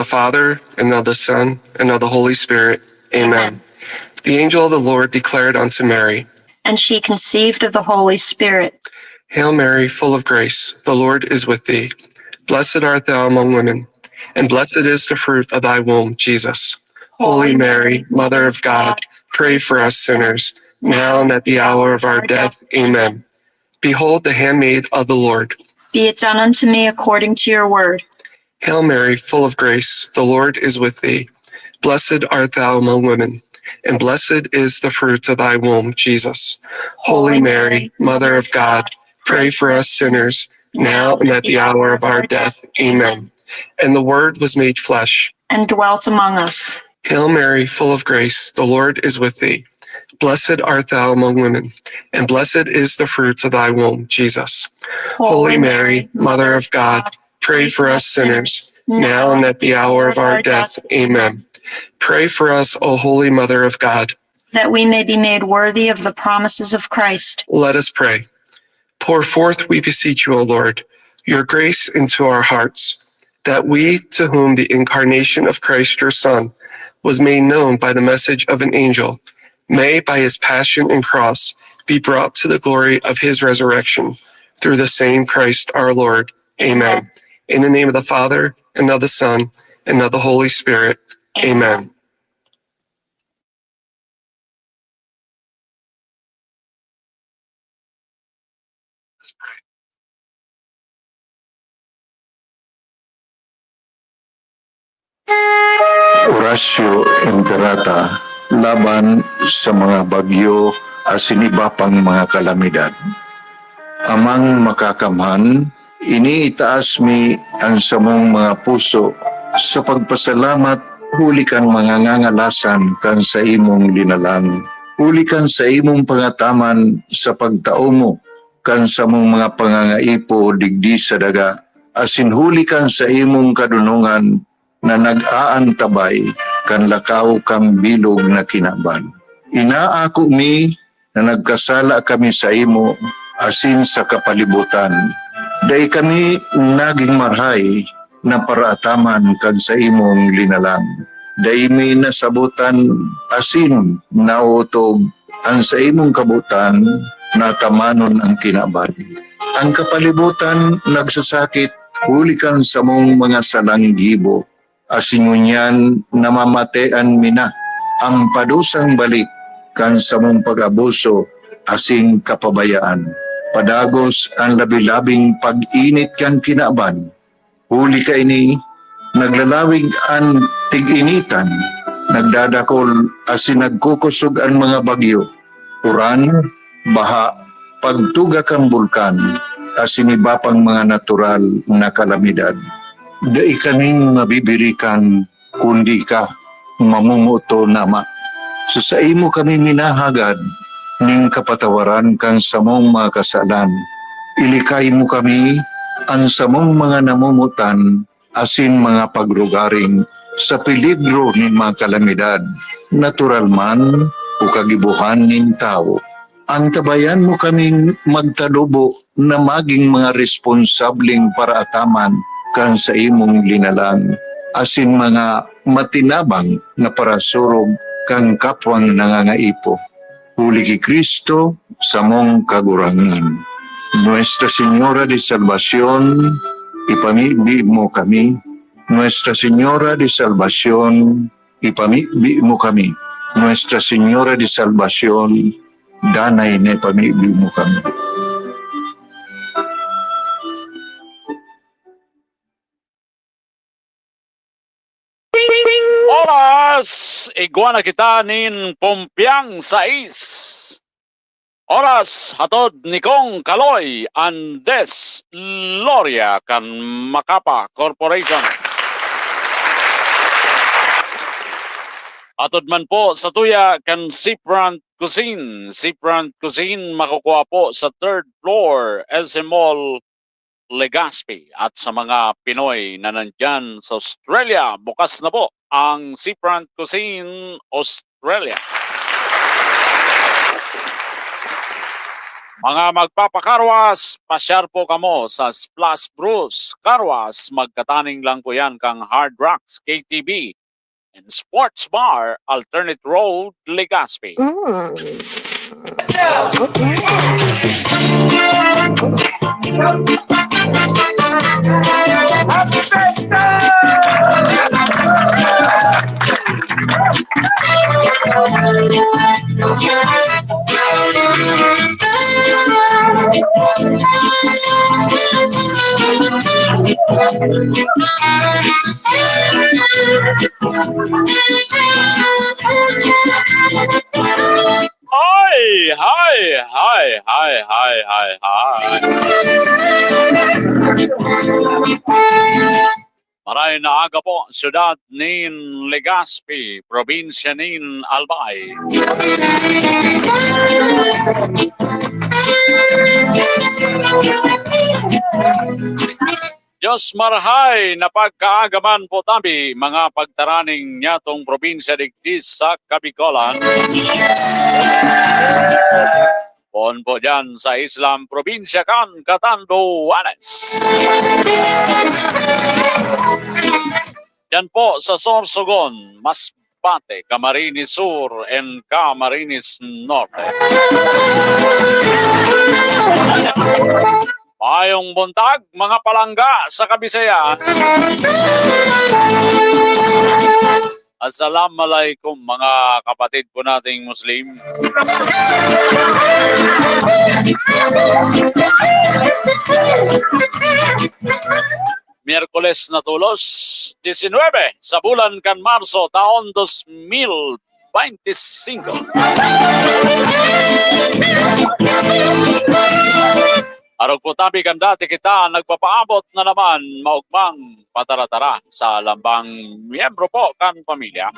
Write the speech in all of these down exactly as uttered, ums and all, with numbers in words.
the Father, and of the Son, and of the Holy Spirit. Amen. Amen. The angel of the Lord declared unto Mary, And she conceived of the Holy Spirit. Hail Mary, full of grace, the Lord is with thee. Blessed art thou among women, and blessed is the fruit of thy womb, Jesus. Holy Mary, Mother of God, pray for us sinners, now and at the hour of our death. Amen. Behold the handmaid of the Lord. Be it done unto me according to your word. Hail Mary, full of grace, the Lord is with thee. Blessed art thou among women, and blessed is the fruit of thy womb, Jesus. Holy Mary, Mother of God, pray for us sinners, now and at the hour of our death. Amen. And the Word was made flesh. And dwelt among us. Hail Mary, full of grace, the Lord is with thee. Blessed art thou among women, and blessed is the fruit of thy womb, Jesus. Holy Mary, Mother of God, pray for us sinners, now and at the hour of our death. Amen. Pray for us, O Holy Mother of God. That we may be made worthy of the promises of Christ. Let us pray. Pour forth, we beseech you, O Lord, your grace into our hearts, that we, to whom the incarnation of Christ your Son was made known by the message of an angel, may, by his passion and cross, be brought to the glory of his resurrection, through the same Christ our Lord. Amen. In the name of the Father, and of the Son, and of the Holy Spirit. Amen. Oratio Imperata laban sa mga bagyo asin iba pang mga kalamidad. Amang Makakamhan, iniitaas mi an samong mga puso sa pagpasalamat huli kan mga ngangalasan kan saimong linalang, huli kan saimong pangataman sa pagtao mo kan samong mga pangangaipo digdi sa daga, asin huli kan saimong kadonongan na nag-aantabay kan lakaw kan bilog na kinaban. Inaako mi na nagkasala kami saimo asin sa kapalibotan. Dai kami nagin marahay na paraataman kan saimong linalang. Dai mi nasabotan asin naotob an saimong kabotan na tamanon an kinaban. An kapalibotan nagsasakit huli kan samong mga salang gibo, asin ngunyan namamatean mi na an padusang balik kan samong pag-abuso asin kapabayaan. Padagos an labi-labing pag-init kan kinaban. Huli kaini, naglalawig an tig-initan, nagdadakol asin nagkukosog an mga bagyo, uran, baha, pagtuga kan bulkan, asin iba pang mga natural na kalamidad. Dai kaming mabibirikan, kundi ika, mamomoton, Ama. Sa saimo kami minahagad nin kapatawaran kan samong mga kasalan. Ilikay mo kami, an samong mga namomotan, asin mga pagrugaring sa peligro nin mga kalamidad, natural man o kagibohan nin tawo. Antabayan mo kaming magtalubo na magin mga responsableng paraataman kan saimong linalang, asin mga matinabang na parasurog kan kapwang nangangaipo. Huli ki Cristo, samong Kagurangnan. Nuestra Señora de Salvacion, ipamibi mo kami. Nuestra Señora de Salvacion, ipamibi mo kami. Nuestra Señora de Salvacion, danay na ipamibi mo kami. Oras, igwa na kita nin pumpiang sais. Oras, hatod ni Kong Kaloy Andes Loria kan Macapa Corporation. Hatod man po sa tuya kan Seafront Cuisine. Seafront Cuisine makukua po sa third floor, S M Mall, Legazpi. At sa mga Pinoy na nandyan sa Australia, bukas na po ang Seafront Cuisine Australia. Mga magpapakarwas, pasyar po kamo sa Splash Brews Karwas. Magkataning lang po yan kang Hard Rocks K T V and Sports Bar, Alternate Road, Legazpi. Mm. Hi! Hi! Hi! Hi! Hi! Hi! Hi! Maray na aga po, siyudad nin Legazpi, probinsya nin Albay. Diyos marhay na pagkaaga man po tabi, mga pagtaraning nyatong probinsya digdi sa Kabigolan. Poon po dyan sa Islam, probinsya kan Catanduanes. Dyan po sa Sorsogon, Masbate, Camarines Sur, and Camarines Norte. Mayong buntag, mga palangga sa Kabisayaan. Assalamualaikum, mga kapatid po nating Muslim. Miyerkules na tolos, disinwebe sa bulan kan Marso, taon dos mil bente singko. Arog po tabi kan dati kita nagpapaabot na naman maugmang patara-tara sa lambang miyembro po kan pamilya.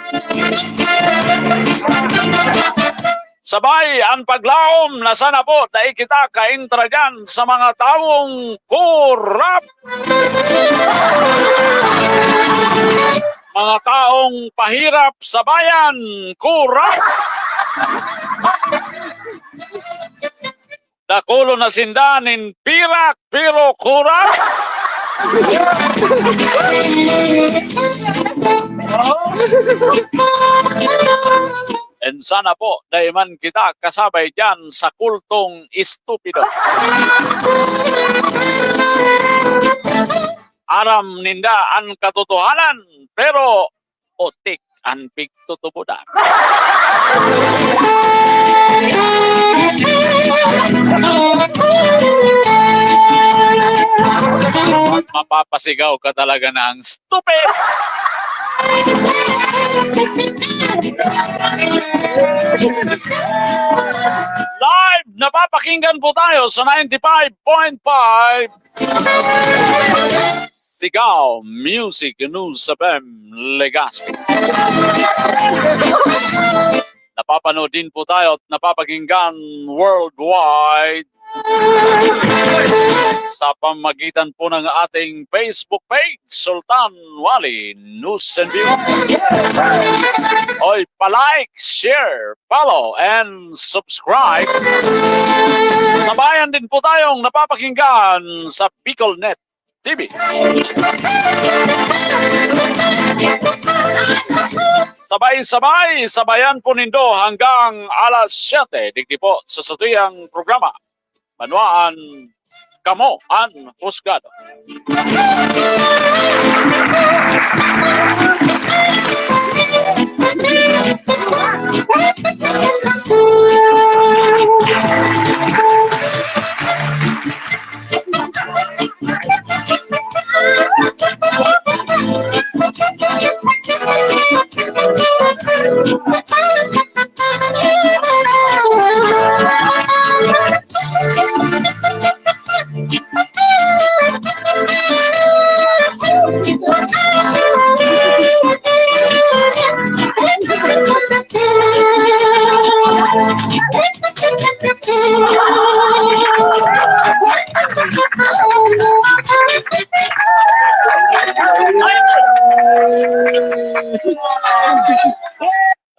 Sabay an paglaom na sana po dai kita kaentra diyan sa mga tawong kurap. Mga taong pahirap sa bayan, kurap. Dakulon na sinda nin pirak, pero kurap. And sana po, dai man kita kasabay diyan sa kultong estupido. Aram ninda an katotohanan, pero putik an pigtutubodan. Mapapasigaw ka talaga ng stupid! Live! Napapakinggan po tayo sa ninety-five point five Sigaw Music News F M Legazpi. Napapanood din po tayo at napapakinggan worldwide sa pamagitan po ng ating Facebook page, Sultan Wali News and Views. Oy, pa-like, share, follow, and subscribe. Sabayan din po tayong napapakinggan sa Bicol Net T V. Sabay-sabay, sabayan po nindo hanggang alas siyete. Digdi po sa satuyang programa, Banwaan, Kamo an Husgado.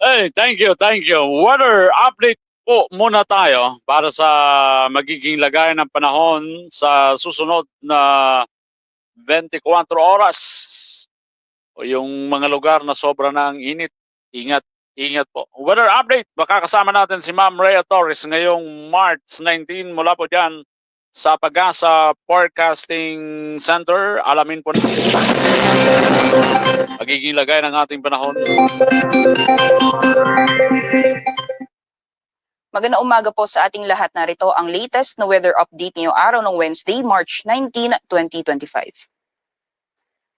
Hey, thank you, thank you. Weather update po muna tayo para sa magiging lagay ng panahon sa susunod na twenty-four oras. O yung mga lugar na sobra na ang init, ingat, ingat po. Weather update, makakasama natin si Ma'am Rhea Torres ngayong March nineteen mula po dyan sa PAGASA Forecasting Center. Alamin po natin magiging lagay ng ating panahon. Magandang umaga po sa ating lahat. Narito ang latest na weather update ngayong araw ng Wednesday, March nineteen, twenty twenty-five.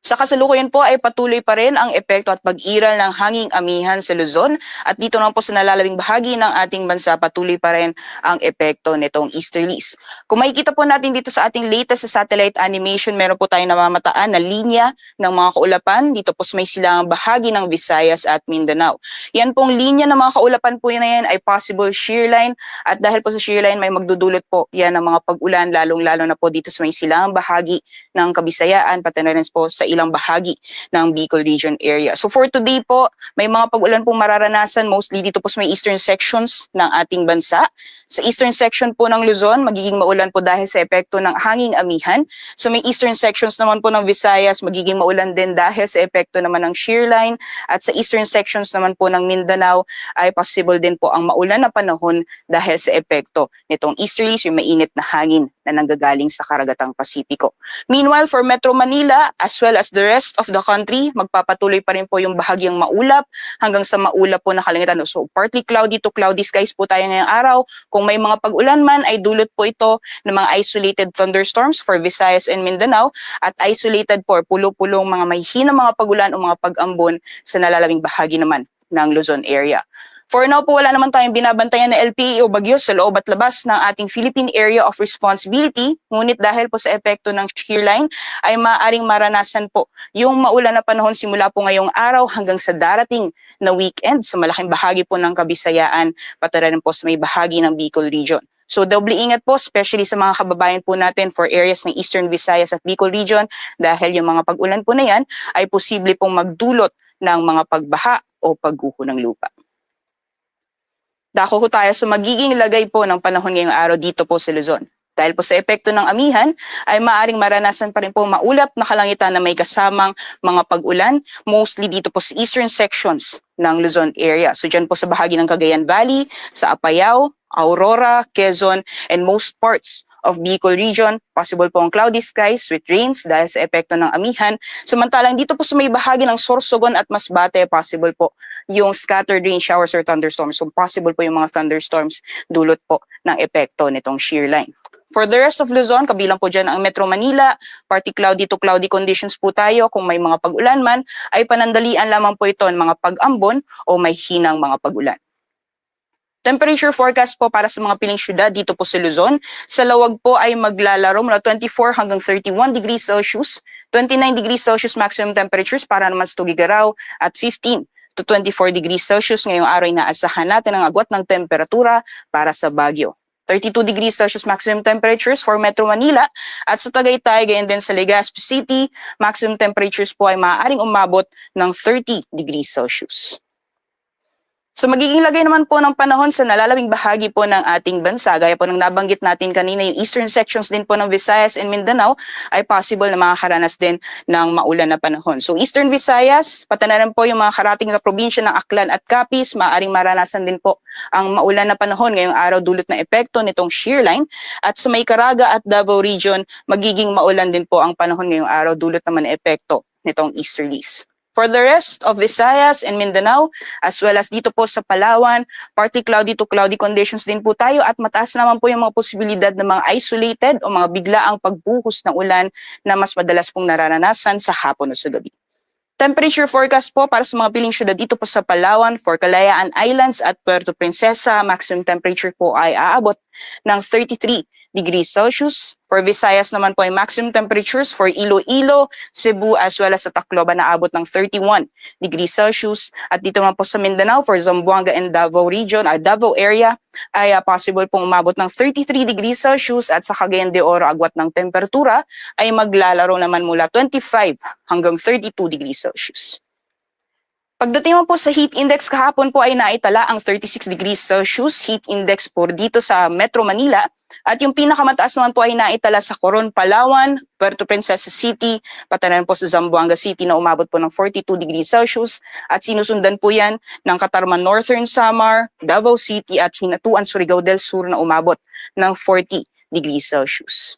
Sa kasalukuyan po ay patuloy pa rin ang epekto at pag-iral ng hanging amihan sa Luzon, at dito naman po sa nalalabing bahagi ng ating bansa, patuloy pa rin ang epekto nitong easterlies. Kung makikita po natin dito sa ating latest sa satellite animation, meron po tayong namamataan na linya ng mga kaulapan dito po sa may silangang bahagi ng Visayas at Mindanao. Yan pong linya ng mga kaulapan po na yan ay possible shear line, at dahil po sa shear line, may magdudulot po yan ng mga pag-ulan, lalong-lalo na po dito sa may silangang bahagi ng Kabisayaan, pati na rin po sa ilang bahagi ng Bicol Region area. So for today po, may mga pag-ulan pong mararanasan, mostly dito po sa may eastern sections ng ating bansa. Sa eastern section po ng Luzon, magiging maulan po dahil sa epekto ng hanging amihan. Sa may eastern sections naman po ng Visayas, magiging maulan din dahil sa epekto naman ng shear line. At sa eastern sections naman po ng Mindanao, ay possible din po ang maulan na panahon dahil sa epekto nitong easterlies, yung mainit na hangin na nanggagaling sa karagatang Pasipiko. Meanwhile, for Metro Manila, as well as the rest of the country, magpapatuloy pa rin po yung bahagyang maulap hanggang sa maulap po na kalangitan. So, partly cloudy to cloudy skies po tayo ngayong araw. Kung may mga pag-ulan man, ay dulot po ito ng mga isolated thunderstorms for Visayas and Mindanao, at isolated po or pulo-pulong mga mahihinang mga pag-ulan o mga pag-ambon sa nalalabing bahagi naman ng Luzon area. For now po, wala naman tayong binabantayan na L P A o bagyo sa loob at labas ng ating Philippine Area of Responsibility, ngunit dahil po sa epekto ng shear line, ay maaaring maranasan po yung maulan na panahon simula po ngayong araw hanggang sa darating na weekend sa malaking bahagi po ng Kabisayaan, pati rin po sa may bahagi ng Bicol Region. So, doble ingat po, especially sa mga kababayan po natin for areas ng Eastern Visayas at Bicol Region, dahil yung mga pag-ulan po na yan ay posible pong magdulot ng mga pagbaha o pagguho ng lupa. Dako ho tayo sa magiging lagay po ng panahon ngayong araw dito po sa Luzon. Dahil po sa epekto ng amihan, ay maaring maranasan pa rin po maulap na kalangitan na may kasamang mga pag-ulan, mostly dito po sa eastern sections ng Luzon area. So, dyan po sa bahagi ng Cagayan Valley, sa Apayao, Aurora, Quezon, and most parts of Bicol Region, possible po ang cloudy skies with rains dahil sa epekto ng amihan. Samantalang dito po sa may bahagi ng Sorsogon at Masbate, possible po yung scattered rain showers or thunderstorms. So, possible po yung mga thunderstorms dulot po ng epekto nitong shear line. For the rest of Luzon, kabilang po dyan ang Metro Manila, partly cloudy to cloudy conditions po tayo. Kung may mga pag-ulan man, ay panandalian lamang po ito ng mga pag-ambon o mahihinang mga pag-ulan. Temperature forecast po para sa mga piling syudad dito po sa Luzon. Sa lawag po ay maglalaro mula twenty-four hanggang thirty-one degrees Celsius, twenty-nine degrees Celsius maximum temperatures para naman sa Tuguegarao, at fifteen to twenty-four degrees Celsius ngayong araw ay inaasahan natin ang agwat ng temperatura para sa Baguio. Thirty-two degrees Celsius maximum temperatures for Metro Manila, at sa Tagaytay, gayon din sa Legazpi City, maximum temperatures po ay maaaring umabot ng thirty degrees Celsius. Sa magiging lagay naman po ng panahon sa nalalabing bahagi po ng ating bansa, gaya po ng nabanggit natin kanina, yung eastern sections din po ng Visayas and Mindanao ay possible na makakaranas din ng maulan na panahon. So, Eastern Visayas, pati na rin po yung mga karating na probinsya ng Aklan at Capiz, maaaring maranasan din po ang maulan na panahon ngayong araw dulot na epekto nitong shear line. At sa may Caraga at Davao Region, magiging maulan din po ang panahon ngayong araw dulot naman na epekto nitong easterlies. For the rest of Visayas and Mindanao, as well as dito po sa Palawan, partly cloudy to cloudy conditions din po tayo, at mataas naman po yung mga posibilidad ng mga isolated o mga biglaang pagbuhos ng ulan na mas madalas pong nararanasan sa hapon o sa gabi. Temperature forecast po para sa mga piling syudad dito po sa Palawan, for Kalayaan Islands at Puerto Princesa, maximum temperature po ay aabot ng thirty-three degrees Celsius. For Visayas naman po ay maximum temperatures for Iloilo, Cebu, as well as sa Tacloban na abot ng thirty-one degrees Celsius. At dito naman po sa Mindanao, for Zamboanga and Davao Region, ah, Davao area, ay, ah, possible pong umabot ng thirty-three degrees Celsius, at sa Cagayan de Oro, agwat ng temperatura ay maglalaro naman mula twenty-five hanggang thirty-two degrees Celsius. Pagdating naman po sa heat index, kahapon po ay naitala ang thirty-six degrees Celsius heat index po dito sa Metro Manila, at yung pinakamataas naman po ay naitala sa Coron, Palawan, Puerto Princesa City, pati na rin po sa Zamboanga City na umabot po ng forty-two degrees Celsius, at sinusundan po yan ng Catarman, Northern Samar, Davao City at Hinatuan, Surigao del Sur na umabot ng forty degrees Celsius.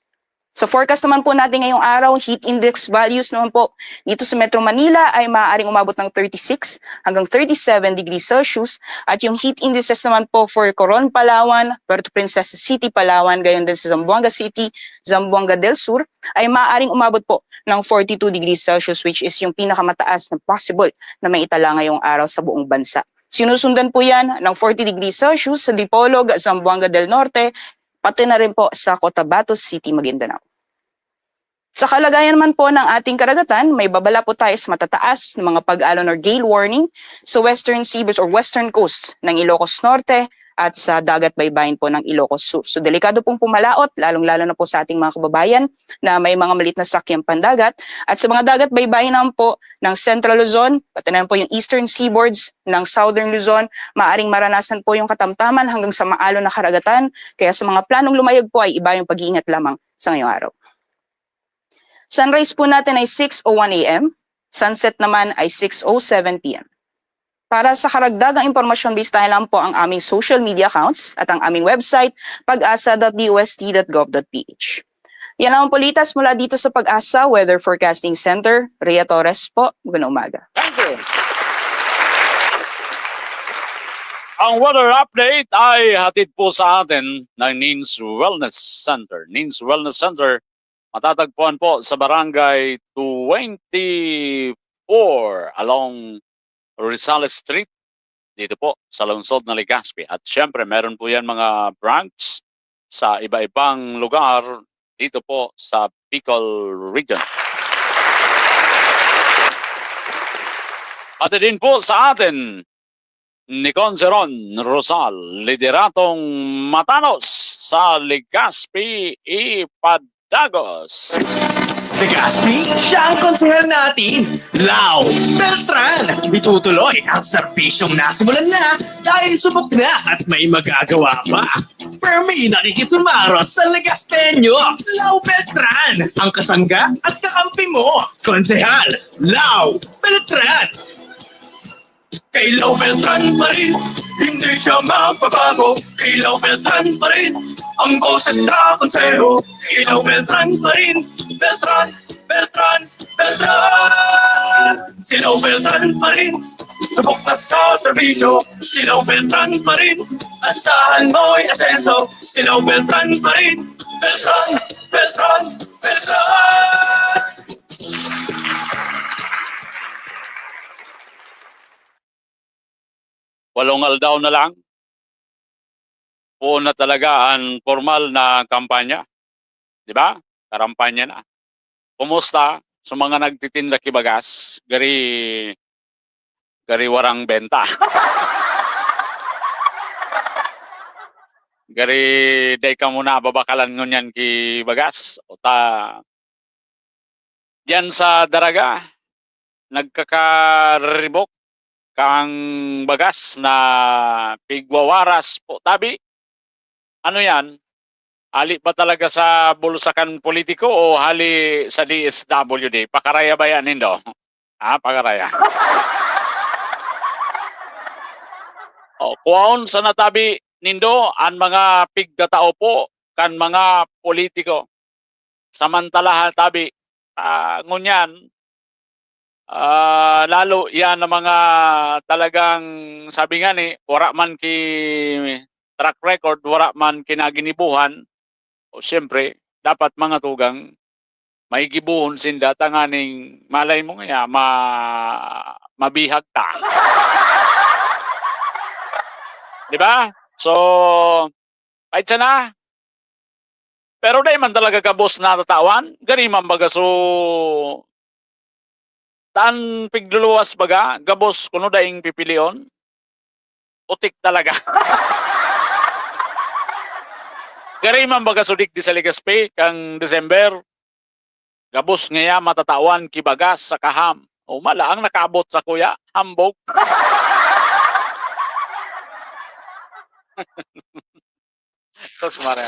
Sa forecast naman po natin ngayong araw, heat index values naman po dito sa Metro Manila ay maaaring umabot ng thirty-six hanggang thirty-seven degrees Celsius, at yung heat indices naman po for Coron, Palawan, Puerto Princesa City, Palawan, gayon din sa Zamboanga City, Zamboanga del Sur, ay maaaring umabot po ng forty-two degrees Celsius, which is yung pinakamataas na possible na maitala ngayong araw sa buong bansa. Sinusundan po yan ng forty degrees Celsius sa Dipolog, Zamboanga del Norte, pati na rin po sa Cotabato City, Maguindanao. Sa kalagayan naman po ng ating karagatan, may babala po tayo sa matataas na mga pag-alon or gale warning sa western seaboard or western coast ng Ilocos Norte at sa dagat baybayin po ng Ilocos Sur. So, delikado pong pumalaot, lalong-lalo na po sa ating mga kababayan na may mga maliit na sakyang pandagat. At sa mga dagat baybayin naman po ng Central Luzon, pati na rin po yung eastern seaboards ng Southern Luzon, maaring maranasan po yung katamtaman hanggang sa maalon na karagatan. Kaya sa mga planong lumayag po ay iba yung pag-iingat lamang sa ngayong araw. Sunrise po natin ay six oh one a m, sunset naman ay six oh seven p m. Para sa karagdagang impormasyon, bisitahin lang po ang aming social media accounts at ang aming website, pagasa dot D O S T dot gov dot P H. Yan lang ang pulitas mula dito sa Pag-asa Weather Forecasting Center. Rhea Torres po, magandang umaga. Thank you. Ang weather update ay hatid po sa atin ng Nins Wellness Center. Nins Wellness Center, matatagpuan po sa Barangay twenty-four along Rosales Street, dito po sa lungsod ng Legazpi. At syempre, meron po yan mga branch sa iba-ibang lugar dito po sa Bicol Region. Pati din po sa atin ni Conse Ron Rosal, lideratong matanos sa Legazpi, Ipadagos. Legazpi, siya ang konsehal natin, Lau Beltran. Itutuloy ang serbisyong nasimulan na dahil subok na at may magagawa pa. Permi nakikisumaros sa Legazpeño, Lau Beltran, ang kasangga at kakampi mo, Konsehal Lau Beltran. Kay Lau Beltran pa rin, hindi siya magbabago. Kay Lau Beltran pa rin, ang boses sa konseho. Kay Lau Beltran pa rin, Beltran, Beltran, Beltran. Si Lau Beltran pa rin, subok na sa serbisyo. Si Lau Beltran pa rin, asahan mo'y asenso. Si Lau Beltran pa rin, Beltran, Beltran, Beltran. Walong aldaw na lang, poon na talaga an pormal na kampanya. Di ba? Karampanya na. Kumusta sa mga nagtitinda ki bagas? Gari, gari warang benta. Gari, dai kamo nababakalan ngunyan ki bagas. O ta, diyan sa Daraga, nagkakaribok kang bagas na pigwawaras po tabi. Ano yan? Hali ba talaga sa bulsa kan politiko o hali sa D S W D? Pakaraya ba yan, nindo? Ah, pakaraya. O, kuwaon sa natabi nindo an mga pigtatao po kan mga politiko. Samantalaha tabi, ah, ngunyan, ah, lalo yan ang mga talagang, sabi nga ni, wara man ki track record, wara man kinaginibuhan, o siyempre, dapat mga tugang, may gibohon sinda tanganing malay mo ngaya ma-, mabihag ta. Di ba? So, kahit sana, pero dai man talaga gabos natatawan, gari man baga so, tan pigluluwas baga, gabos kuno daing pipilion, putik talaga. Gari man baga so digdi sa Legazpi kang December, gabos ngaya matatawan ki bagas saka ham. O, mala ang nakaabot sa kuya, hambog. Sus, Maria.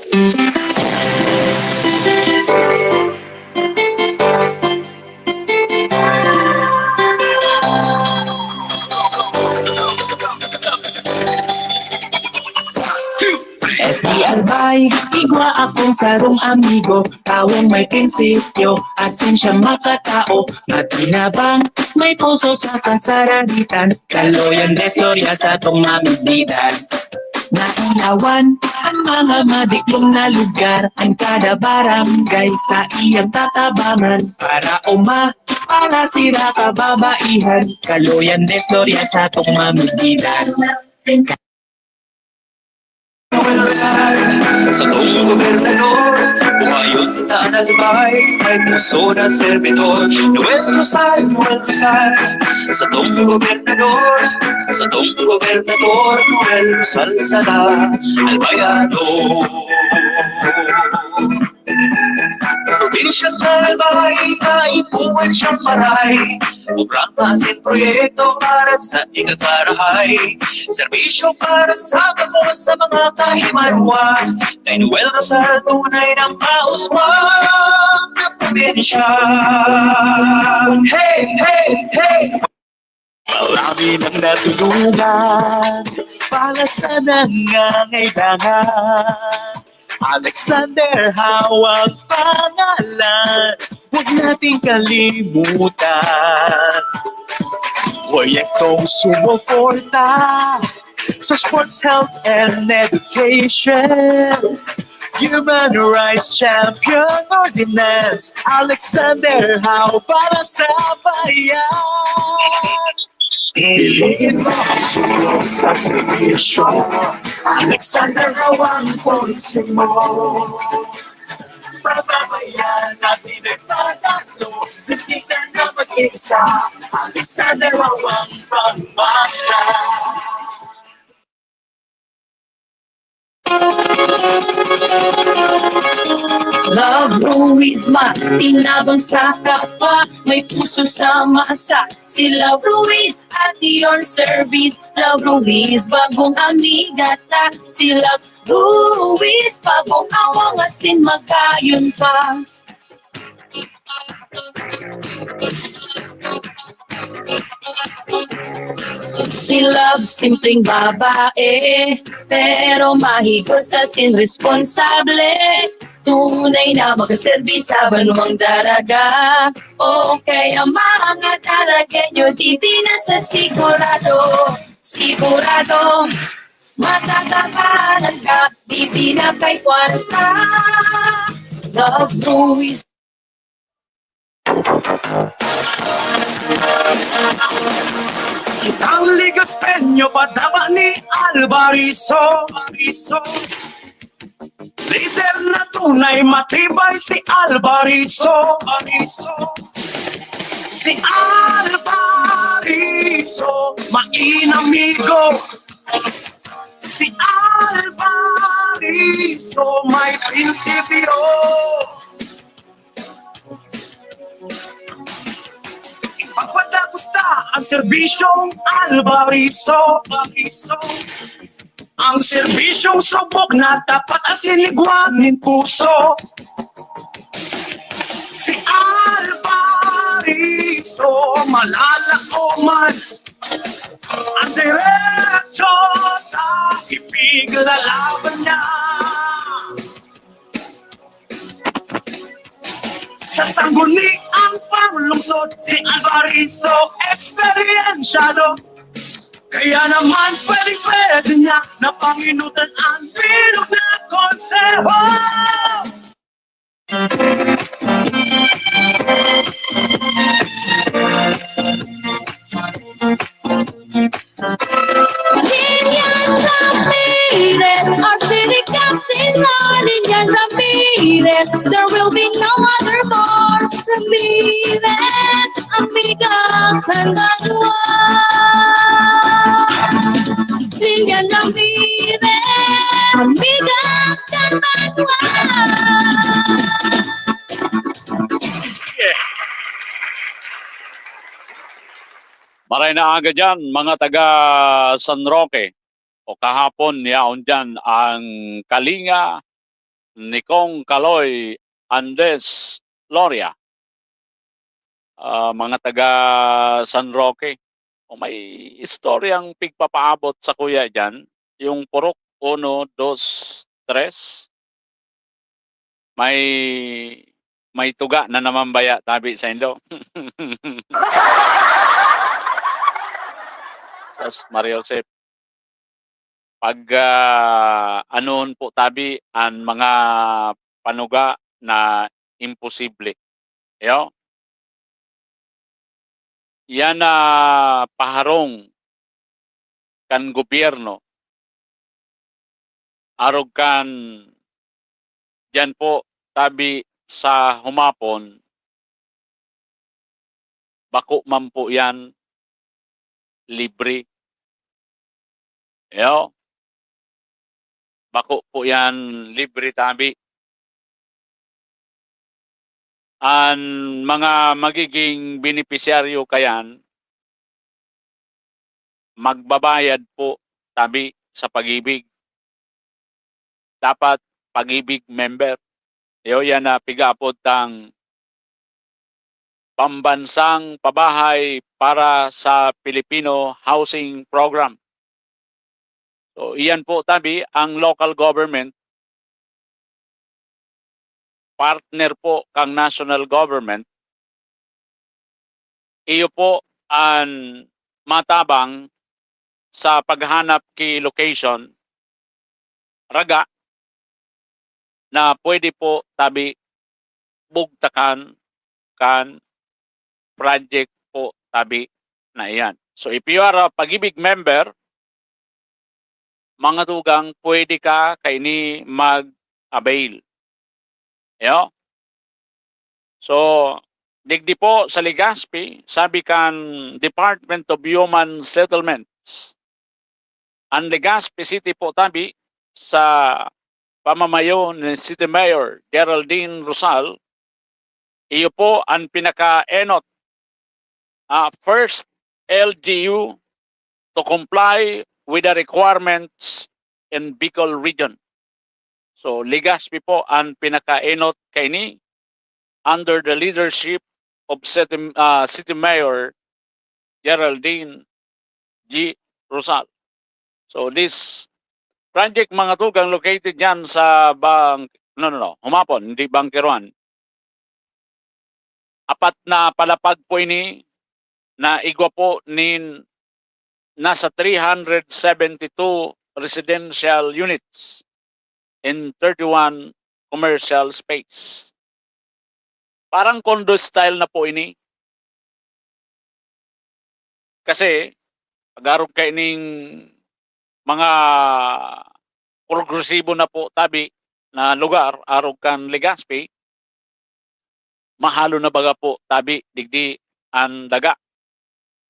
S D R Bay, igwa akong sarong amigo, tawong may prinsipyo, asin siya makatao, matinabang, may puso sa kasaraditan, kaloyan, destorya sa tong mamigdidan. Nailawan ang mga madiklong na lugar, ang kada barangay sa iyang tatabangan, para uma, para sira kababaihan, kaloyan, destorya sa tong mamigdidan. Sa tong gobernador, buhayon ta an Albay, may puso na servidor. Noel Rosal, Noel Rosal, sa tong gobernador, sa tong gobernador, Noel Rosal sana, Albayano. Probinsya sa Albay, kaipuhan siyang maray. Programa asin proyekto para sa ikakarahay. Serbisyo para sa gabos na mga kahimanwa. Kay Noel Rosal tunay ng mauswang na probinsya. Hey, hey, hey! Marami nang natulungan para sa nangangailangan. Alexander Hawang pangalan, huwag nating kalimutan. Proyektong sumuporta sa sports, health, and education. Human Rights Champion Ordinance, Alexander Hao para sa bayan. Piliin mo ang sulong sa serbisyo. Alexander Hao ang polisi mo. Pababayaan natin ang pagtatlo. Hindi ka na mag-isa. Alexander Hao ang pangmasa. Love Ruiz, matinabang sa kapwa, may puso sa masa. Si Love Ruiz at your service. Love Ruiz, bagong amiga ta. Si Love Ruiz, bagong awang asin magayon pa. Si Love, simpleng babae, pero mahigos asin responsable. Tunay na makaserbi sa banwang daraga. O kaya mga Daragenyo, didi na sa sigurado. Sigurado, matatapanan ka, didi na kay kwarta. Love Ruiz. Kitang Ligaspeño, padaba ni Alvarizo. Lider na tunay, matibay si Alvarizo. Si Alvarizo, mainamigo. Si Alvarizo, may prinsipyo. Ipagpadagos ta ang serbisyong Alvarizo. Ang serbisyong subok na tapat asin igwa nin puso. Si Alvarizo, malalaoman. Ang diretso ta ipiglalaban niya. Sa sangguniang panglungsod, si Alvarizo eksperyensyado. Kaya naman pwedeng-pwede niya na panginutan ang bilog na konseho. Lilian Ramirez, our city captain, Lilian Ramirez. There will be no other more. Ramirez, amiga, tandang mo. Lilian Ramirez, amiga, tandang mo. Maray na aga diyan, mga taga San Roque. O kahapon, yaon diyan ang kalinga ni Kong Kaloy Andres Loria. Ah, mga taga San Roque, o may istoryang pigpapaabot sa kuya diyan, yung Purok uno, dos, tres, may, may tuga na naman baya tabi saindo. Sus, Maria Josep. Pag, ah, anoon po tabi an mga panuga na imposible. Iyo? Yan na paharong kan gobyerno. Arog kan diyan po tabi sa humapon, bako man po yan libre. Iyo? Bako po yan libre tabi. An mga magiging benepisyaryo kayan, magbabayad po tabi sa Pag-ibig. Dapat Pag-ibig member. Iyo yan na pig-aapod tang Pambansang Pabahay para sa Pilipino Housing Program. So, iyan po tabi ang local government, partner po kang national government, iyo po an matabang sa paghanap ki location, raga, na pwede po tabi bugtakan kan project po tabi na iyan. So, if you are a Pag-ibig member, mga tugang, pwede ka kaini mag-avail. Iyo? So, digdi po sa Legazpi, sabi kan Department of Human Settlements, an Legazpi City po tabi sa pamamayo ni City Mayor Geraldine Rosal, iyo po an pinakaenot, ah, first L G U to comply with the requirements in Bicol Region. So, Legazpi po an pinakaenot kaini under the leadership of City, ah, City Mayor Geraldine G Rosal. So, this project, mga tugang, located diyan sa Bang-, no, no, no, humapon, hindi Bangkeruan. Apat na palapag po ini na igwa po nin nasa three hundred seventy-two residential units in thirty-one commercial space. Parang condo style na po ini. Kasi, pag-arog kaining mga progresibo na po tabi na lugar, arog kan Legazpi, mahalo na baga po tabi digdi an daga.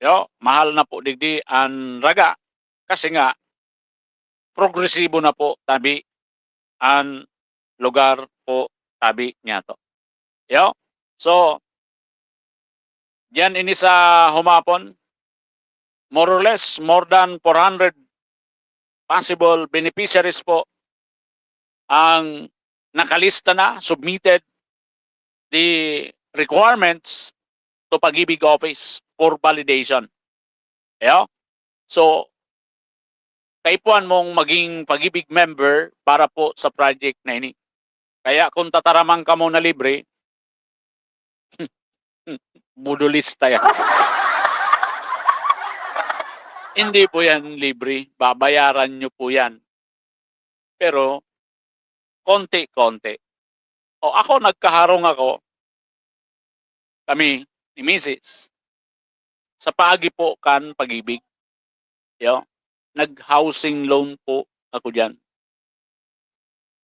Yo, mahal na po digdi an raga kasi nga progresibo na po tabi an lugar po tabi niyato. Yo. So, diyan ini sa humapon, more or less, more than four hundred possible beneficiaries po ang nakalista na, submitted the requirements to Pag-ibig Office for validation. Ayo? So, kaipuhan mong maging Pag-ibig member para po sa project na ini. Kaya kung tataraman kamo na libre, budulista yan. Hindi po yan libre. Babayaran nyo po yan. Pero, konti-konti. O, ako, nagkaharong ako, kami ni misis, sa paagi po kan Pag-ibig. Yo, nag-housing loan po ako diyan.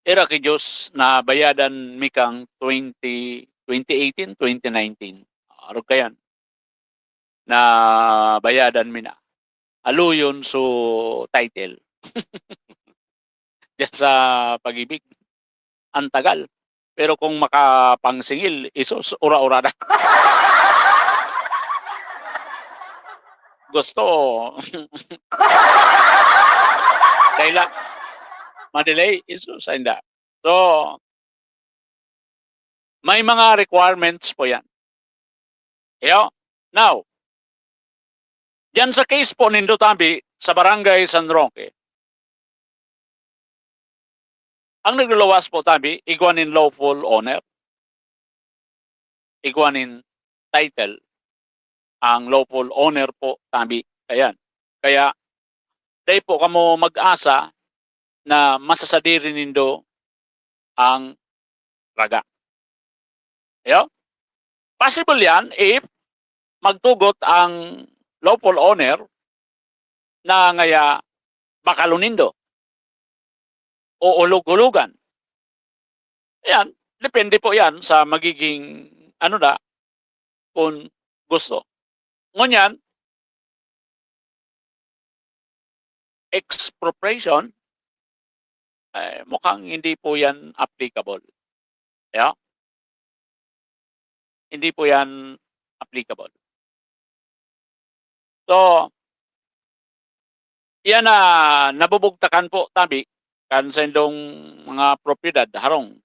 Ira ki Diyos, nabayadan mi kang twenty, twenty eighteen, twenty nineteen. Arog kayan. Nabayadan mi na. Aluyon so title. Diyan sa Pag-ibig. Ang tagal. Pero kung makapangsingil, isus, ura-ura na. gusto dahil la ma-delay, isu sainda. So, may mga requirements po 'yan. Iyo. Now, diyan sa case po nindo tabi sa Barangay San Roque, ang nagluluwas po tabi, igwa nin lawful owner, igwa nin title, ang lawful owner po tabi. Ayan. Kaya, dai po kamo mag-asa na masasadiri nindo ang raga. Iyo? Possible 'yan if magtugot ang lawful owner na ngaya bakalon nindo o hulog-hulogan. 'Yan, depende po 'yan sa magiging ano na, kung gusto. Ngunyan, expropriation, eh, mukhang hindi po 'yan applicable. Iyo? Hindi po 'yan applicable. So, iyan na nabubugtakan po tabi kan saindong mga propiedad, harong.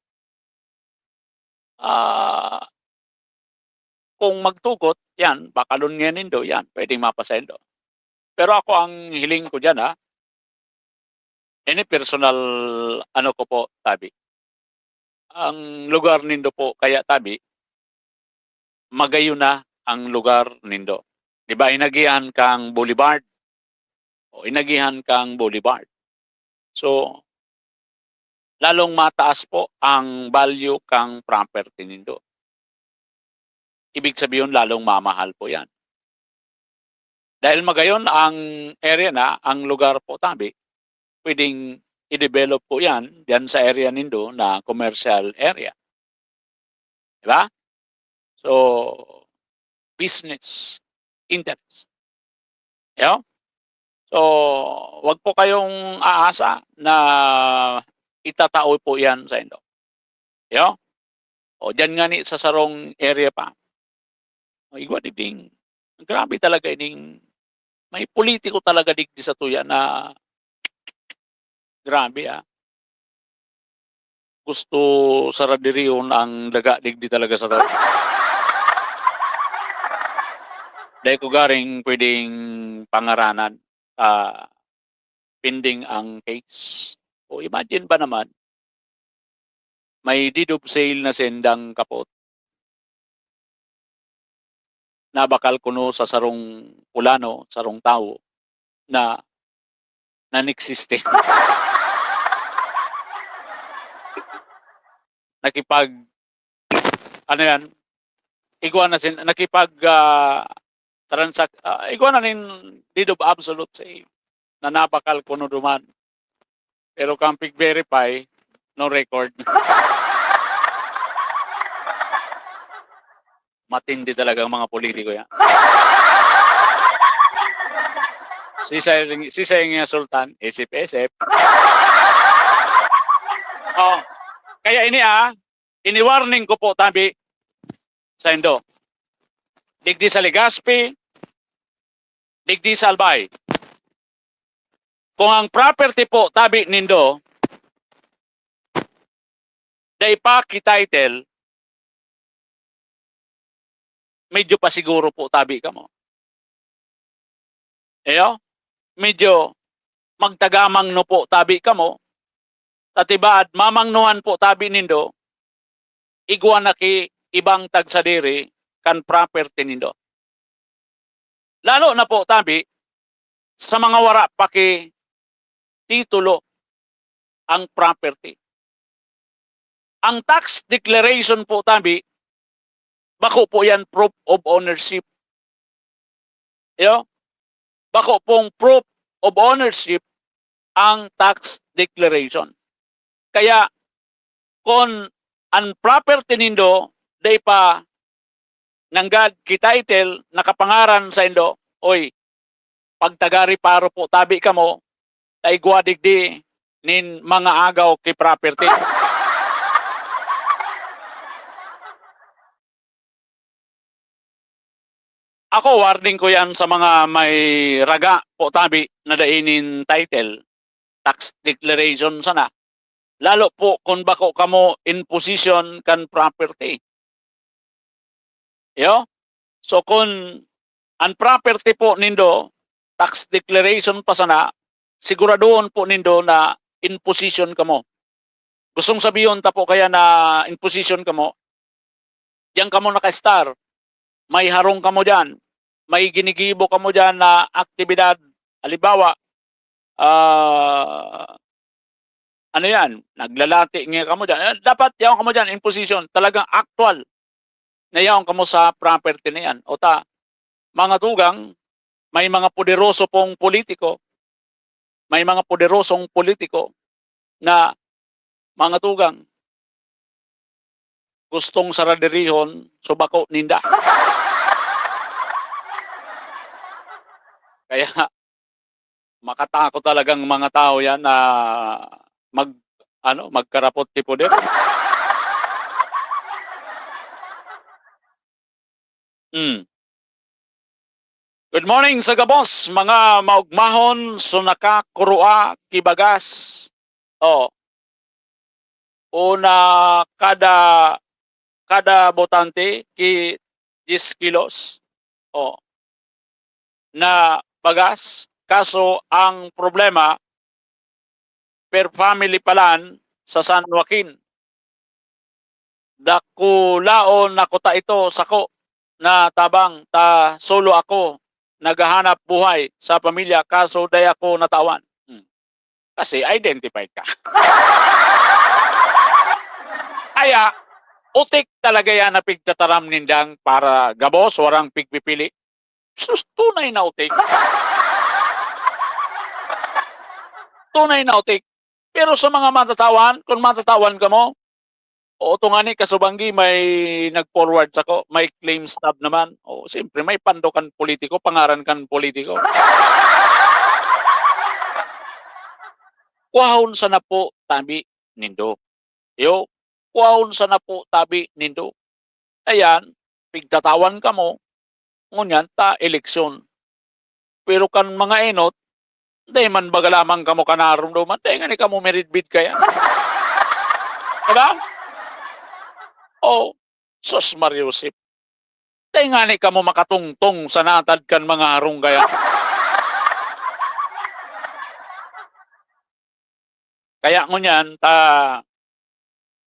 Ah, kung magtugot, 'yan, bakalon ngayan nindo, 'yan, pwedeng mapasaindo. Pero ako, ang hiling ko diyan, ha, ini personal, ano ko po, tabi. Ang lugar nindo po kaya tabi, magayon na ang lugar nindo. Di ba, inagihan kang boulevard? O, inagihan kang boulevard. So, lalong mataas po ang value kang property nindo. Ibig sabihin, lalong mamahal po 'yan. Dahil magayon ang area na, ang lugar po tabi, pwedeng i-develop po 'yan diyan sa area nindo na commercial area. Di ba? So, business interest. Yo? So, wag po kayong aasa na itatao po 'yan saindo. Yo? O, diyan ngani sa sarong area pa. O, igwa digding. Grabe talaga ining, may politiko talaga digdi satuya na grabe, ah. Gusto saradirihon ang daga digdi talaga satuya. Dai ko garing pwedeng pangaranan, ah, pending ang case. O, imagine ba naman, may deed of sale na sendang kapot. Nabakal kuno sa sarong pulano, sarong tawo na non-existent. Nakipag-, ano 'yan, igwa na sin-, nakipag, ah, transak-, ah, igwa na nin deed of absolute sale na nabakal kuno duman. Pero kan pig-verify, no record. Matindi talaga ang mga politiko 'yan. Sisay, sisay nga sultan, isip-isip. Oh, kaya ini, ah, ini-warning ko po tabi saindo. Digdi sa Legazpi, digdi sa Albay. Kung ang property po tabi nindo, dai pa ki-title, medyo pasiguro po tabi kamo. Iyo, medyo magtagamangno po tabi kamo, ta tibaad mamangnohan po tabi nindo, igwa na ki ibang tagsadiri kan property nindo. Lalo na po tabi sa mga wara pa ki titulo ang property. Ang tax declaration po tabi, bako po 'yan proof of ownership. Iyo? Bako pong proof of ownership ang tax declaration. Kaya, kun an property nindo dai pa nanggad ki-title, nakapangaran saindo, oy, pagtaga-reparo po tabi kamo, ta igwa digdi nin mga agaw ki property. Ako, warning ko yan sa mga may raga po tabi na dai nin title, tax declaration sana. Lalo po kung bako kamo in possession kan property. Yo? So, kung ang property po nindo, tax declaration pa sana, siguradohon po nindo na in possession kamo. Gustong sabihon ta po kaya na in possession kamo, diyan kamo naka-star, may harong kamo diyan, may ginigibo kamo diyan na aktibidad, halimbawa, ah, ano yan, naglalati nga kamo diyan, eh, dapat yaon kamo diyan in possession, talagang actual na yaon kamo sa property na yan. O ta, mga tugang, may mga poderoso pong politiko, may mga poderosong politiko na mga tugang, gustong saradirihon so bako ninda. Kaya makatakot talagang mga tao yan na mag-, ano, magkarapot ti poder. Hmm. Good morning sa gabos, mga maugmahon, so nakakurua, kibagas. Oh. Una, kada, kada botante ki diyes kilos. Oh. Na bagas, kaso ang problema, per family palan sa San Joaquin. Dakulaon na kuta ito sako na tabang ta solo ako naghahanap buhay sa pamilya, kaso dai ako natawan. Hmm. Kasi identified ka. Kaya, utik talaga yan na pigtataram nindang para gabos, warang pigpipili. Sus, tunay na utik. Tunay na utik. Pero sa mga matatawan, kung matatawan kamo, o, ito nga ni kasubanggi, may nag-forward sako, may claim stub naman. O, siyempre, may pando kan politiko, pangaran kan politiko. Kuhahon sana po tabi nindo. Yo, kuhahon sana po tabi nindo. Ayan, pigtatawan kamo, ngunyan ta eleksyon. Pero kan mga enot, dai man baga lamang kamo kanaromdoman, dai ngani kamo miridbid kaya. Diba? Oh, sus, Mario Josep. Dai ngani kamo makatungtong sa natad kan mga harong kaya. Kaya ngunyan ta,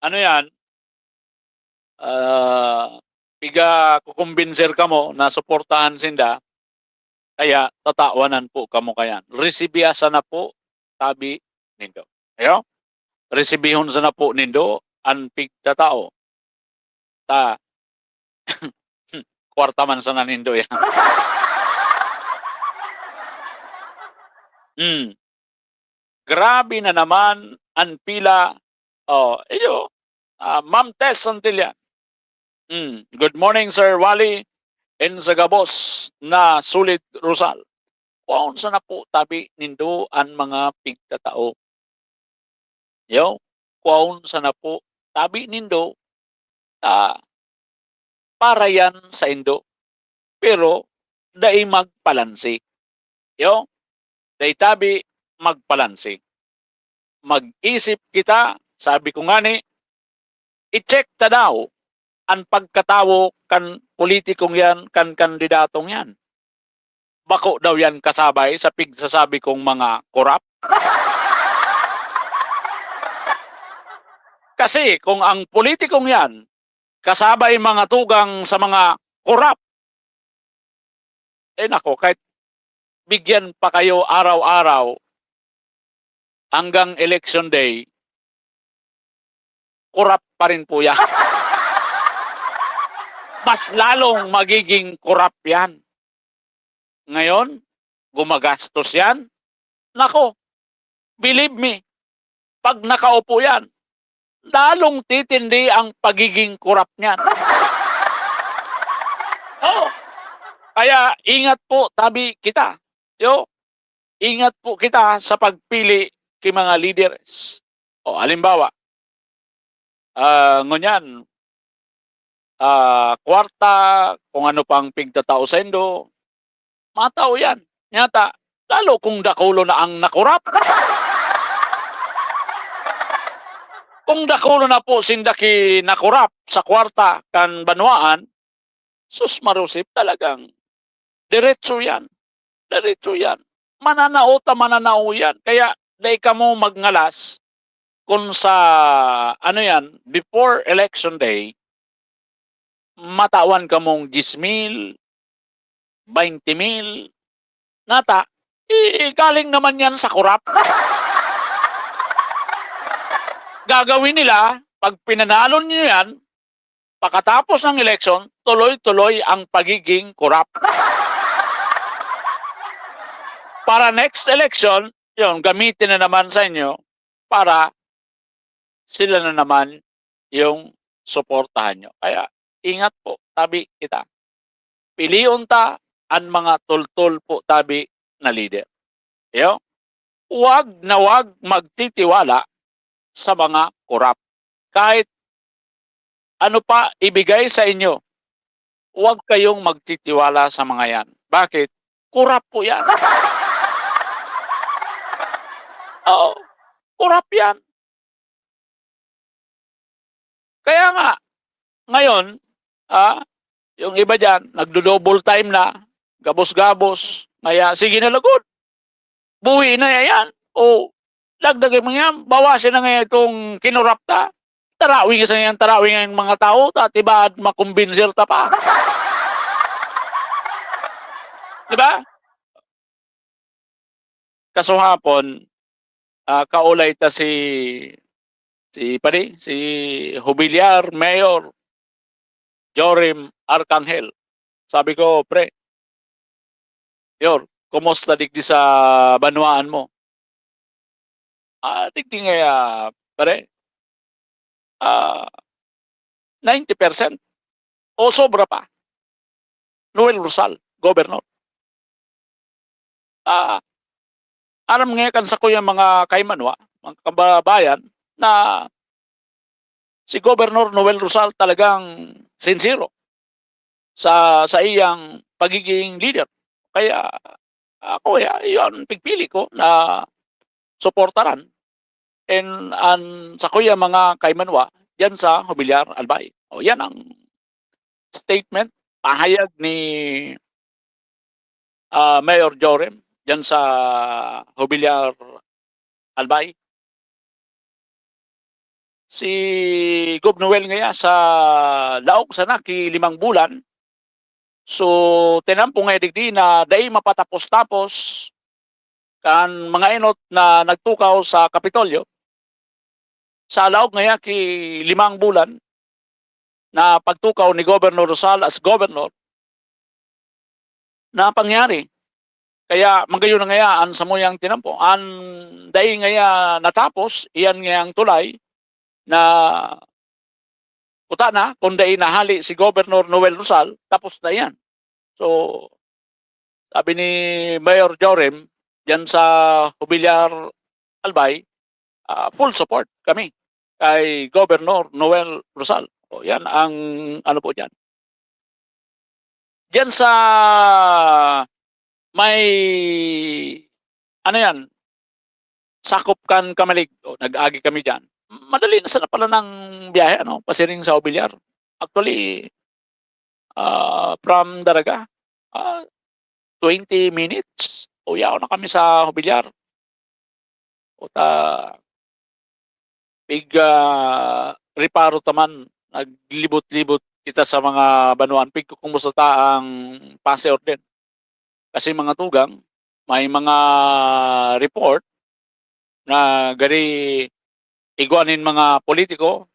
ano yan, ah, piga kukumbinser kamo na suportahan sinda, kaya tatawanan po kamo kayan. Resibiha sana po tabi nindo. Ayo? Resibihon sana po nindo an pigtatao. Ta, kwarta man sana nindo yan. Hmm. Grabe na naman an pila. Oh, iyo. Ah, Ma'am Tess Santillan. Hmm. Good morning, Sir Wally. And sa gabos na sulit, Rosal. Kuhaon sana po tabi nindo an mga pigtatao. Yo, kuhaon sana po tabi nindo, ah, para yan saindo. Pero dai magpalansi. Yo, dai tabi magpalansi. Mag-isip kita, sabi ko ngani, i-check ta daw an pagkatawo kan politikong yan, kan kandidatong yan. Bako daw yan kasabay sa pigsasabi kong mga korap? Kasi kung ang politikong yan kasabay mga tugang sa mga korap, eh nako, kahit bigyan pa kayo araw-araw hanggang election day, korap pa rin po yan. Mas lalong magiging korap yan. Ngayon, gumagastos yan. Nako, believe me, pag nakaupo yan, lalong titindi ang pagiging korap niyan. Oo. Kaya ingat po, tabi kita. Yo, ingat po kita sa pagpili ki mga leaders. O, halimbawa, ah, ngunyan, ah, kwarta, kung ano pang pigtatao saindo, matao yan. Nyata, lalo kung dakulo na ang nakurap. Kung dakulo na po sinda ki nakurap sa kwarta kan banwaan, sus marusip, talagang diretso yan. Diretso yan. Mananao ta mananao yan. Kaya dai kamo magngalas kung sa, ano yan, before election day, matawan kamong diyes mil, baynte mil, nata, eh, galing naman yan sa kurap. Gagawin nila, pag pinanalo nyo yan, pagkatapos ng eleksyon, tuloy-tuloy ang pagiging kurap. Para next election, yun, gamitin na naman sa inyo para sila na naman yung suportahan nyo. Kaya ingat po, tabi kita. Pilion ta an mga tultol po tabi na lider. Iyo, wag na wag magtitiwala sa mga korap. Kahit ano pa ibigay sa inyo, wag kayong magtitiwala sa mga yan. Bakit? Korap po yan. Oo, korap yan. Kaya nga, ngayon, ah, yung iba diyan, nagdo-double time na, gabos-gabos, kaya sige na lugod. Buhi na yan. O, dagdagan mo yan, bawasan na nga itong kinurap ta. Tarawing sa yan, tarawing ang mga tao, ta, tibaad makumbinser ta pa. Di ba? Kaso hapon, ah, kaulay ta si, si, padi, si Jubilar, Mayor Jorim Arcangel. Sabi ko, "Pre, Yor, kumusta digdi sa banwaan mo?" "Ah, digdi ngaya, pare, ah, ninety percent o sobra pa, Noel Rosal, gobernador." Ah, aram ngaya kan sakuyang mga kaimanwa, mga kababayan, na si Gobernador Noel Rosal talagang sinsero sa, sa iyang pagiging leader. Kaya ako, ya-, yun, pigpili ko na suportaran in an sakuyang mga kaimanwa diyan sa Jubilar, Albay. O, yan ang statement, pahayag ni, ah, Mayor Jorim diyan sa Jubilar, Albay. Si Gob Noel ngaya sa laog sana ki limang bulan, so, tinampo ngaya digdi na dai mapatapos-tapos kan mga enot na nagtukaw sa Kapitolyo, sa laog ngaya ki limang bulan na pagtukaw ni Governor Rosal as governor, na pangyari. Kaya magayon na ngaya an samuyang tinampo. An dai ngaya natapos, iyan ngayang tulay na kuta na, kung dai nahali si Governor Noel Rosal, tapos na iyan. So, sabi ni Mayor Jorim, diyan sa Jubilar, Albay, ah, full support kami kay Governor Noel Rosal. O, yan ang ano po diyan. Diyan sa may, ano yan, sakop kan Camalig, o, nag-agi kami diyan. Madali na sana pala ng biyahe, ano, pasiring sa Obilyar. Actually, ah, from Daraga, ah, twenty minutes, uyaw na kami sa Jubilar. Puta, pig, ah, reparo ta man, naglibot-libot kita sa mga banwaan, pig, kumusta ta ang pase orden. Kasi mga tugang, may mga report na gari igwa nin mga politiko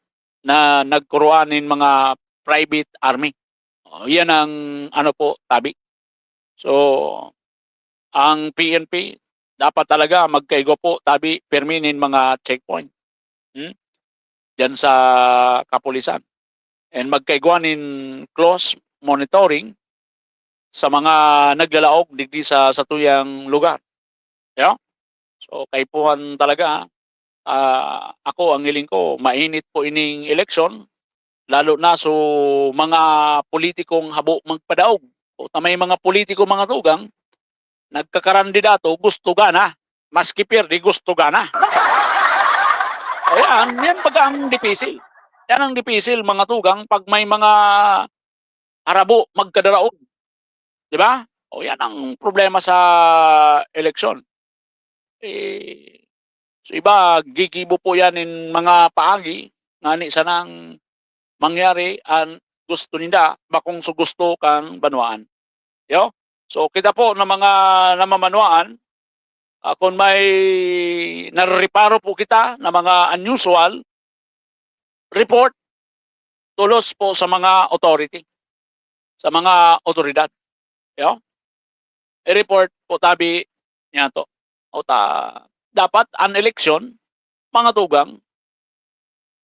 na nagkuroan nin mga private army. O, yan ang ano po, tabi. So, ang P N P dapat talaga magkaigwa po, tabi, pirmi nin mga checkpoint. Hmm? Diyan sa kapulisan. And magkaigwa nin close monitoring sa mga naglalaog digdi sa satuyang lugar. Yeah? So, kaipuhan talaga, ah, ako, ang hiling ko, mainit po ining eleksyon, lalo na so mga politikong habo magpadaog. O ta may mga politiko, mga tugang, nagkakandidato, gusto gana, maski pierde, gusto gana. Ayan, yan baga ang dipisil. Yan ang dipisil, mga tugang, pag may mga harabo magkadaraog. Di ba? O yan ang problema sa eleksyon. Eh, so iba, gigibo po yan in mga paagi, ngani sanang mangyari an gusto ninda, bakong sa gusto kan banwaan. Yo? So, kita po na mga namamanwaan, ah, kung may narereparo po kita na mga unusual, report tolos po sa mga authority, sa mga otoridad. Yo? I-report po tabi niya to. O ta, dapat an eleksyon, mga tugang,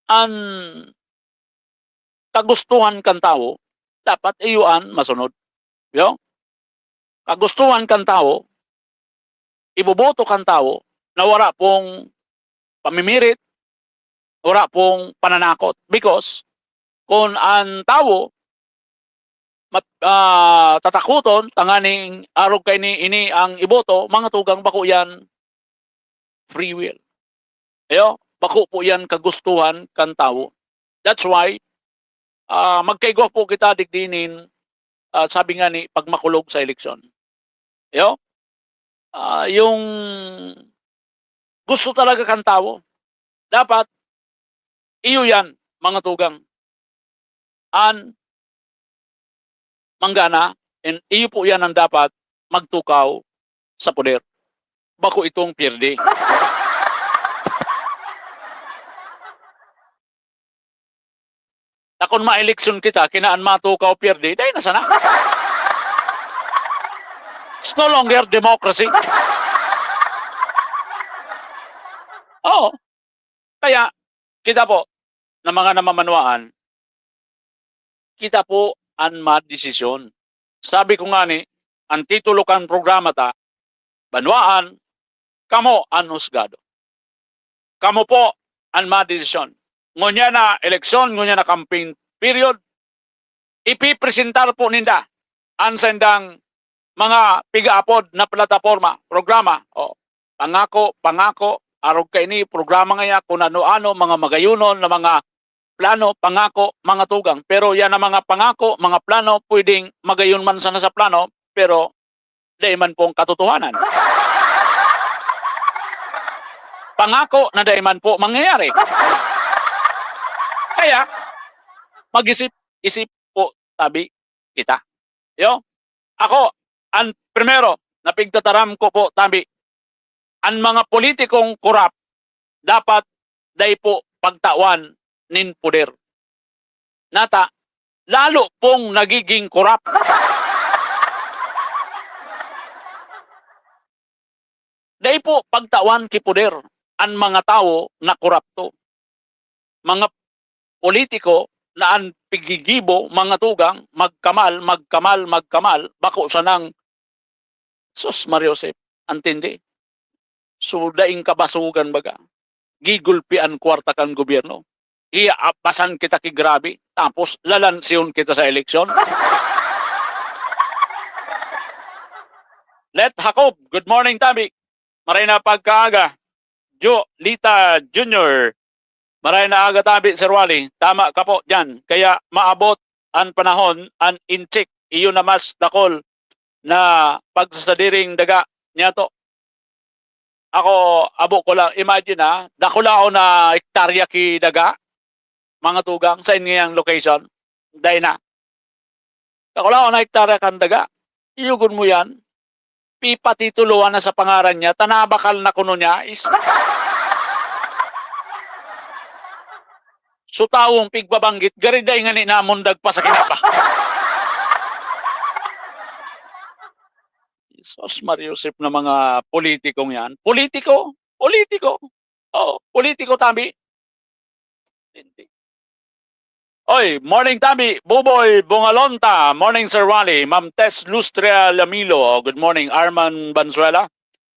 an kagustuhan kan tawo, dapat iyo an masunod. Yo? Kagustuhan kan tawo, iboboto kan tawo na wara pong pamimirit, wara pong pananakot. Because kun an tawo mat-, ah, tatakoton tanganing arog kaini, ini ang iboto, mga tugang, bako yan free will. Ayo, bako po yan kagustuhan kan tawo. That's why, ah, magkaigwa po kita digdi nin, ah, sabi nga ni pagmakulog sa eleksyon. Ayo? Ah, yung gusto talaga kan tawo, dapat iyo yan, mga tugang. An manggana, and iyo po yan ang dapat magtukaw sa poder. Bako itong pierde. Na kun maeleksyon kita, kinaan matukaw pierde, dai na sana. It's no longer democracy. Oo. Kaya, kita po, na mga namamanwaan, kita po an madesisyon. Sabi ko ngani, an titulo kan programa ta, Banwaan, Kamo an Husgado. Kamo po an madesisyon. Ngunyan na eleksyon, ngunyan na campaign period, ipipresentar po ninda an saindang mga pigaapod na plataporma, programa, o pangako, pangako, arog kaini, programa ngaya, kun ano-ano, mga magayonon na mga plano, pangako, mga tugang. Pero yan ang mga pangako, mga plano, pwedeng magayon man sana sa plano, pero dai man pong katotohanan. Pangako na dai man po mangyayari. Kaya, mag-isip-isip po tabi kita. Yo? Ako, ang primero na pigtataram ko po tabi, an mga politikong korap dapat dai po pagtawan nin poder. Nata, lalo pong nagiging korap. Dai po pagtawan ki poder an mga tawo na korapto. Mga politiko na an pigigibo, mga tugang, magkamal, magkamal, magkamal, bako sanang, sus, Maria Josep, antindi. So, daing kabasogan baga. Gigulpi an kwarta kan gobyerno. Iaapasan kita ki grabe, tapos lalansion kita sa eleksyon. Let Jacob, good morning, tabi. Maray na pagkaaga. Jo Lita Junior, maray na aga tabi, Sir Wally. Tama ka po diyan. Kaya maabot an panahon, an inchik, iyo na mas dakol na pagsasadiring daga niyato. Ako, abo ko lang, imagine ha, dakulaon na hektarya ki daga, mga tugang, sa inyong location. Dai na. Dakulaon na hektarya kan daga. Iyugon mo yan. Pipatitulohan na sa pangaran niya, ta nabakal na kuno niya is so tawong pigbabanggit, gari dai ngani namundag pa sa kinaba. Jesus, Maria Josep na mga politikong yan. Politiko? Politiko? Oh, politiko, tabi. Hindi. Oy, morning, tabi. Buboy Bungalonta. Morning, Sir Wally. Ma'am Tess Lustria Lamilo. Good morning, Arman Banzuela.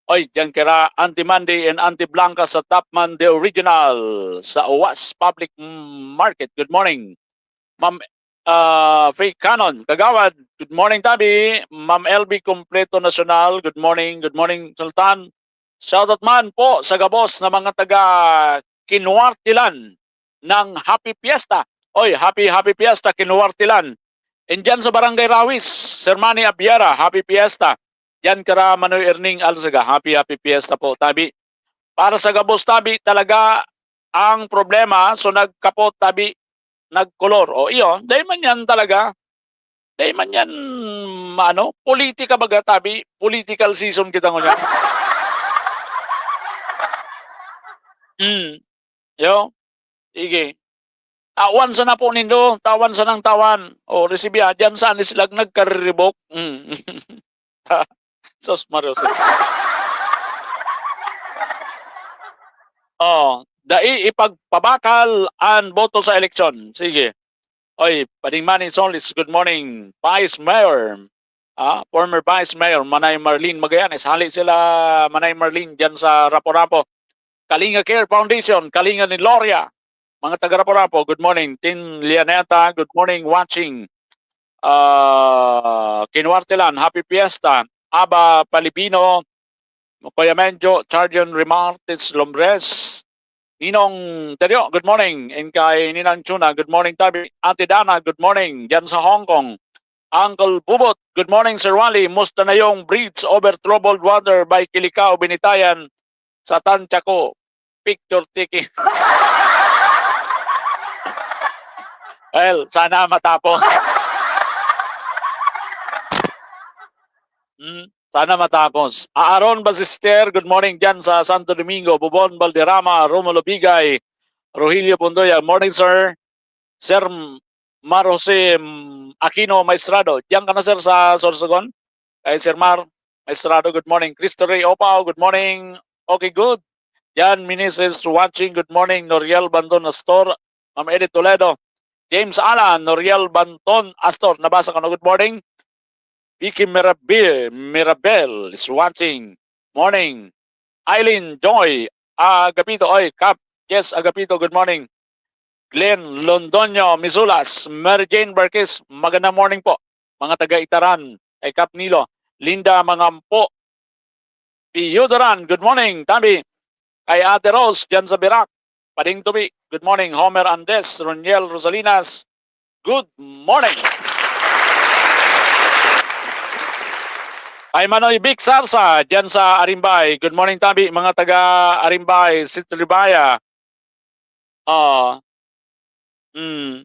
Oy, diyan kira Auntie Mandy and Auntie Blanca sa Tapman, the original, sa Owas Public Market. Good morning. Ma'am, ah, Faye Canon, Kagawad, good morning, tabi. Ma'am L B Completo Nacional, good morning, good morning, Sultan. Shoutout man po sa gabos na mga taga Kinuartilan ng Happy Fiesta. Oy, happy, happy Fiesta, Kinuartilan. And dyan sa Barangay Rawis, Sir Manny Abiera, happy Fiesta. Dyan kara Manoy Erning Alzaga, happy, happy Fiesta po, tabi. Para sa gabos, tabi, talaga ang problema, so nagkapot, tabi, nagkolor. O, iyo, dahil man yan talaga, dahil man yan, ano, politika baga, tabi, political season kita ngunyan. Hmm. Yo, sige. Tawan sana po nindo, tawan sanang tawan. O, resibiya, diyan sana sila nagkariribok. Mm. Sus, Mario, sige. Oh, dai ipagpabakal an boto sa eleksyon. Sige. Oy, Pading Manny Solis, good morning. Vice Mayor, ah, former Vice Mayor Manay Marlene Magallanes. Hali sila, Manay Marlene, diyan sa Rapo-Rapo. Kalinga Care Foundation, Kalinga ni Loria. Mga taga Rapo-Rapo, good morning. Tin Lianeta, good morning, watching. Ah, Kinuartilan, happy fiesta. Aba Palibino, Kuya Menjo, Chardion Remartes Lombres, Ninong Terio, good morning. And kay Ninang Chuna, good morning, tabi. Ate Dana, good morning. Diyan sa Hong Kong. Uncle Bubot, good morning, Sir Wally. Musta na yung bridge over troubled water by Kilikao, Binitayan, sa tansya ko? Picture taking. Well, sana matapos. Hmm, sana matapos. Aaron Basister, good morning diyan sa Santo Domingo. Bubon Valderrama, Romulo Bigay, Rogelio Pundoya, morning, sir. Sir Mar Jose, mm, Aquino Maestrado. Diyan ka na, sir, sa Sorsogon? Kay Sir Mar Maestrado, good morning. Cristo Rey Opao, good morning. Okay, good. Diyan, Minis is watching. Good morning, Noriel Banton Astor, Ma'am Edith Toledo. James Alan, Noriel Banton Astor. Nabasa ko na, good morning. Vicky Mirabel, Mirabel is watching. Morning. Eileen Joy Agapito. Oy, Kap. Yes, Agapito, good morning. Glenn Londoño Misulas, Mary Jane Barquez, magandang morning po. Mga taga Itaran, kay Kap Nilo, Linda Mangampo, Pio Duran, good morning, tabi. Kay Ate Rose, dyan sa Birak, Pading Tubi, good morning. Homer Andes, Roniel Rosalinas, good morning. Kay Manoy Vic Sarsa, dyan sa Arimbay, good morning, tabi. Mga taga Arimbay, Sitribaya. Ah. Hmm.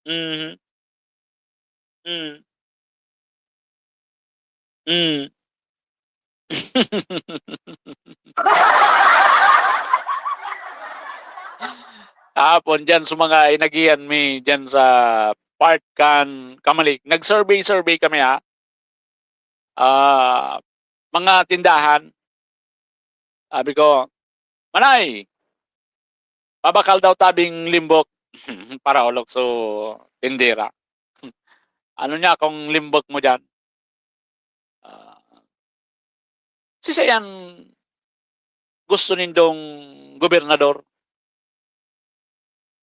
Mhm. Hmm. Hmm. Kahapon diyan sa mga inagihan mi diyan sa part kan Camalig, nag-survey-survey kami, ha. Ah, mga tindahan. Sabi ko, "Manay, pabakal daw tabing limbok." Para olok so tindera. "Ano niya kung limbok mo diyan?" Ah, sisay an gusto nindong gobernador?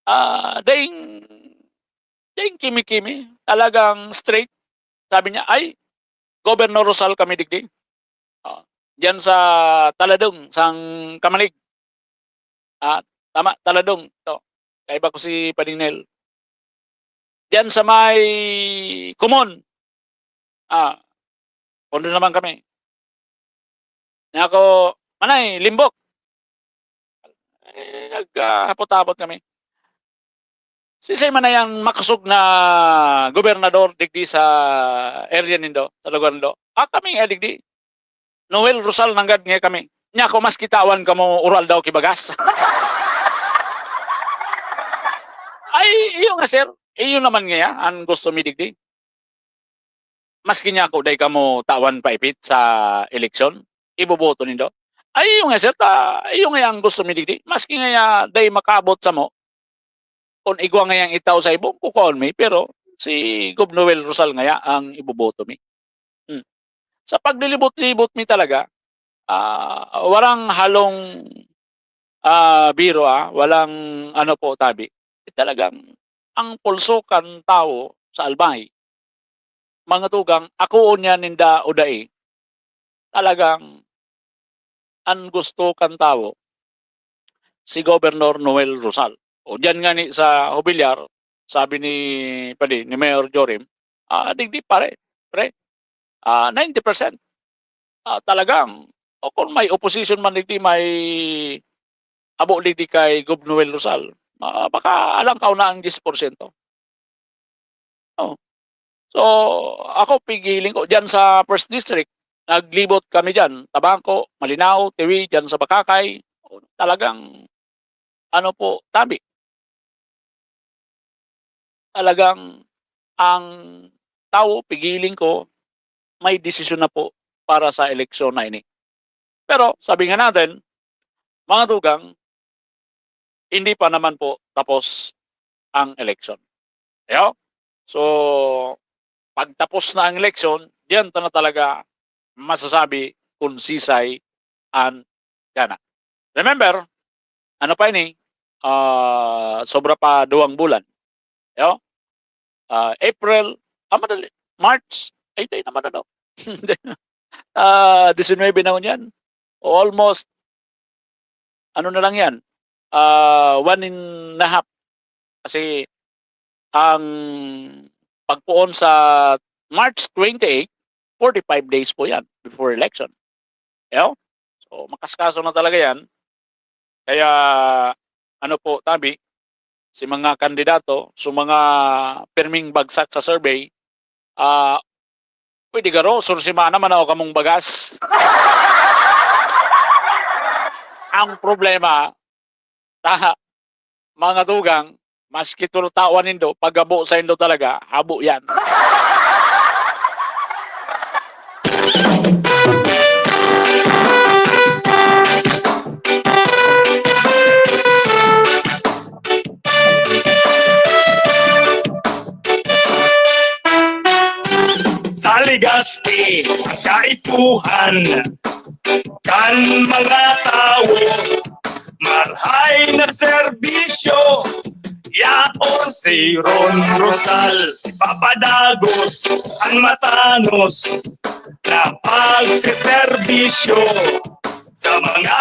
Ah, daing, daing kimi-kimi, talagang straight. Sabi niya, "Ay, Governor Rosal kami digdi." Ah, diyan sa Taladong, sang Camalig. Ah, tama, Taladong, to. Kaiba ko si Pading Nel. Diyan sa may Kumon. Ah, pondo naman kami. Niya ako, "Manay, limbok." Eh, nag, ah, hapot-hapot kami. Siisay man na yang makosog na gobernador digdi sa area nindo, sa lugar nindo? Ah, kami nga digdi. Noel Rosal nanggad nga kami. Niya ako, "Mas kitawan kamo oral daw ki bagas." Ay, iyo nga, sir. Iyo naman nga ya, ang gusto mi digdi. Maski niya ako, dai kamo tawan paipit sa eleksyon, iboboto nindo. Ay, iyo nga, sir, ta, iyo nga ang gusto mi digdi. Maski nga ya, dai makaabot samo, kun igwa nga yang itao sa ibo, kukuhaon mi, pero si Gob Noel Rosal ngaya ang iboboto mi. Hmm. Sa paglilibot-libot mi talaga, ah, warang halong, ah, biro, ah, walang ano po, tabi. Eh, talagang ang pulso kan tawo sa Albay, mga tugang, akoon niya ninda o dai, talagang an gusto kan tawo si Governor Noel Rosal. O diyan nga ni sa Jubilar, sabi ni, padi, ni Mayor Jorim, ah, digdi pare, pre, ah, ninety percent. Ah, talagang, o kung may opposition man digdi, may abo digdi kay Gov Noel Rosal, ah, baka alang kauna ang diyes porsyento. Oh. So, ako, pigiling ko, diyan sa First District, naglibot kami diyan, Tabaco, Malinao, Tiwi, diyan sa Bacacay. Talagang, ano po, tabi. Talagang ang tawo, pigiling ko, may desisyon na po para sa eleksyon na ini. Pero, sabi nga natin, mga tugang, hindi pa naman po tapos ang eleksyon. Ayo? So, pag tapos na ang eleksyon, diyan ta na talaga masasabi kung sisay an gana. Remember, ano pa ini? Ah, sobra pa duwang bulan. Ayo? Ah, April, ah, madali. March, ay, di naman, ano. Ah, disinwebe na ngunyan. O almost, ano na lang yan, ah, one and a half. Kasi ang pagpoon sa March twenty-eight, forty-five days po yan before election. Ayo? So, makaskaso na talaga yan. Kaya, ano po, tabi, si mga kandidato, so mga pirming bagsak sa survey, ah, pwede garo, sur semana man ako kamong bagas. Ang problema, ta, mga tugang, maski turtawan nindo, pag habo saindo talaga, habo yan. Sa Legazpi, kaipuhan kan mga tawo, marhay na serbisyo, yaon si Ron Rosal, ipapadagos ang matanos na pagseserbisyo sa mga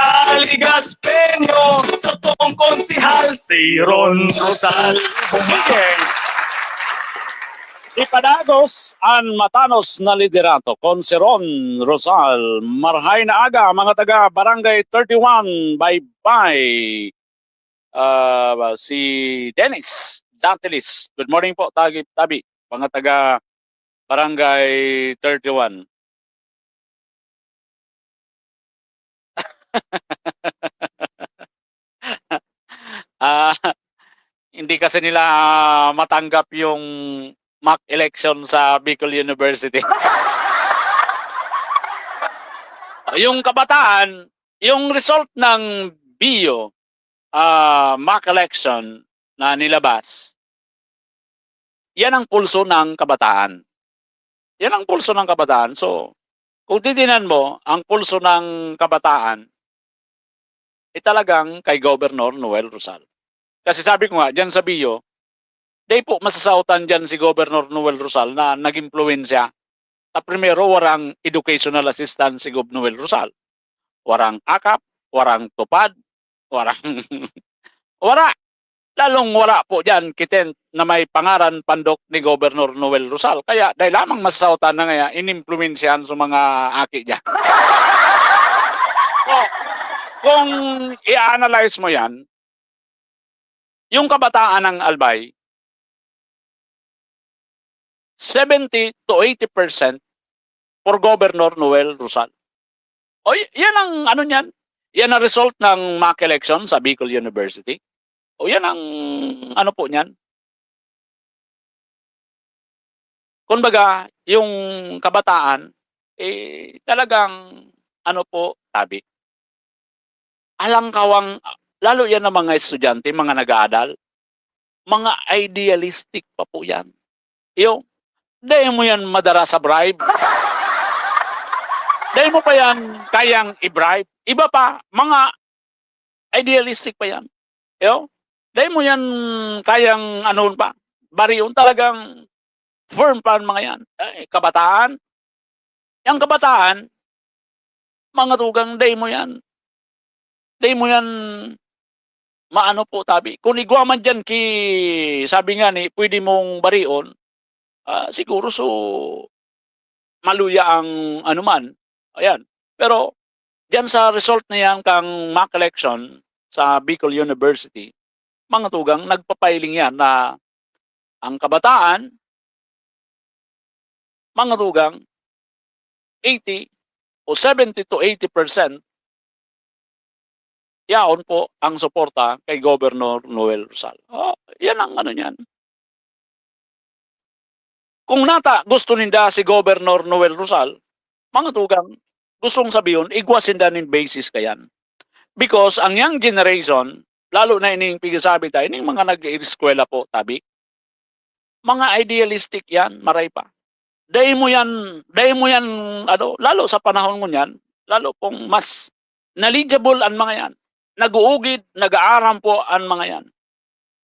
Legazpeño. Sa toong konsihal, si Ron Rosal. Sige. Ipadagos an matanos na liderato kon si Ron Rosal. Marhay na aga, mga taga Barangay thirty-one, Baybay. Ah, si Dennis Dantelis. Good morning po, Tagi-, Tabi. Mga taga Barangay thirty-one. Ah, hindi kasi nila matanggap yung mock election sa Bicol University. Yung kabataan, yung result ng bio, ah, mock election na nilabas, yan ang pulso ng kabataan. Yan ang pulso ng kabataan. So, kung titingnan mo ang pulso ng kabataan, eh, talagang kay Governor Noel Rosal. Kasi sabi ko nga, diyan sa bio, dai po masasaotan diyan si Governor Noel Rosal na nag-impluwensya. Ta primero, warang educational assistance si Gov Noel Rosal. Warang akap, warang tupad, warang, wara. Lalong wara po diyan, kitten na may pangaran pandok ni Governor Noel Rosal. Kaya dai lamang masasaotan na ngaya inimpluwensyahan sa mga aki diyan. So, kung i-analyze mo yan, yung kabataan ng Albay, seventy to eighty percent for Governor Noel Rosal. O, y-, yan ang ano niyan. Yan ang result ng mock election sa Bicol University. O, yan ang ano po niyan. Kumbaga, yung kabataan, eh, talagang ano po, tabi. Alang kawang, lalo yan ang mga estudyante, mga nag-aadal, mga idealistic pa po yan. Yung, dai mo yan madara sa bribe. Dai mo pa yan kayang i-bribe. Iba pa, mga idealistic pa yan. Yo? Dai mo yan kayang anuhon pa. Barion, talagang firm pa an mga yan. Ay, kabataan. Yang kabataan, mga tugang, dai mo yan. Dai mo yan maano po, tabi. Kung igwa man diyan ki, sabi nga ni, pwede mong barion, ah, siguro so, maluya ang ano man. Ayan. Pero, diyan sa result na yan kang mock election sa Bicol University, mga tugang, nagpapiling yan na ang kabataan, mga tugang, eighty o seventy to eighty percent, yaon po ang suporta kay Governor Noel Rosal. Ah, yan ang ano niyan. Kung nata gusto ninda si Governor Noel Rosal, mga tugang, gustong sabihon, igwa sinda nin basis kayan. Because ang young generation, lalo na ining pigasabi tayo, ining mga nag-eskwela po, tabi, mga idealistic yan, maray pa. Dai mo yan, dai mo yan, ano, lalo sa panahon ngunyan, lalo pong mas knowledgeable an mga yan. Nag-uugid, nag-aaram po an mga yan.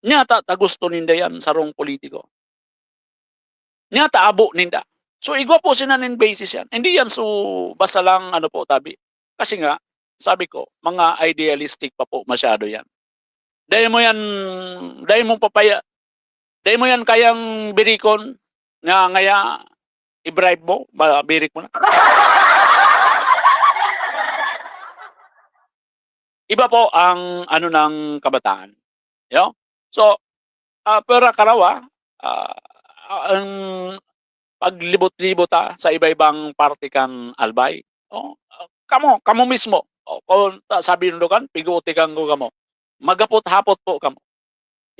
Nyata ta gusto ninda yan, sarong politiko. Nyata abo ninda. So, igwa po sina nin basis yan. Hindi yan so, basta lang, ano po, tabi. Kasi nga, sabi ko, mga idealistic pa po masyado yan. Dai mo yan, dai mo papaya, dai mo yan kayang birikon nga ngaya i-bribe mo, ba, birik mo na. Iba po ang ano ng kabataan. Yo? So, ah, pwera karawa, ah, ang paglibot-libot, ah, sa iba-ibang parte kan Albay. Oh, kamo, kamo mismo. Oh, kung ta-, sabi ng Dukan, piguti kang kamo. Maghapot-hapot po kamo.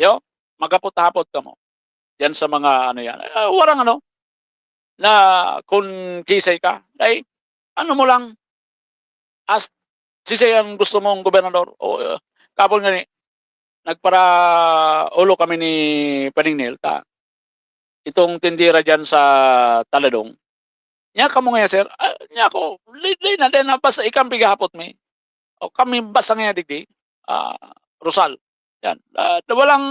Yo? Maghapot-hapot kamo. Yan sa mga ano yan. Ah, warang ano, na kung kisay ka, ay, ano mo lang, as, sisay ang gusto mong gobernador. O, uh, kapon nga ni, nagpara-ulo kami ni Paningnil, ta, itong tindera dyan sa Taladong. Nya kamo nga, sir, ah, nya ako, li-, li na, di na, basta ikang pigahapot mi. O kami, basta nga digdi, ah, Rosal. Yan. Ah, walang,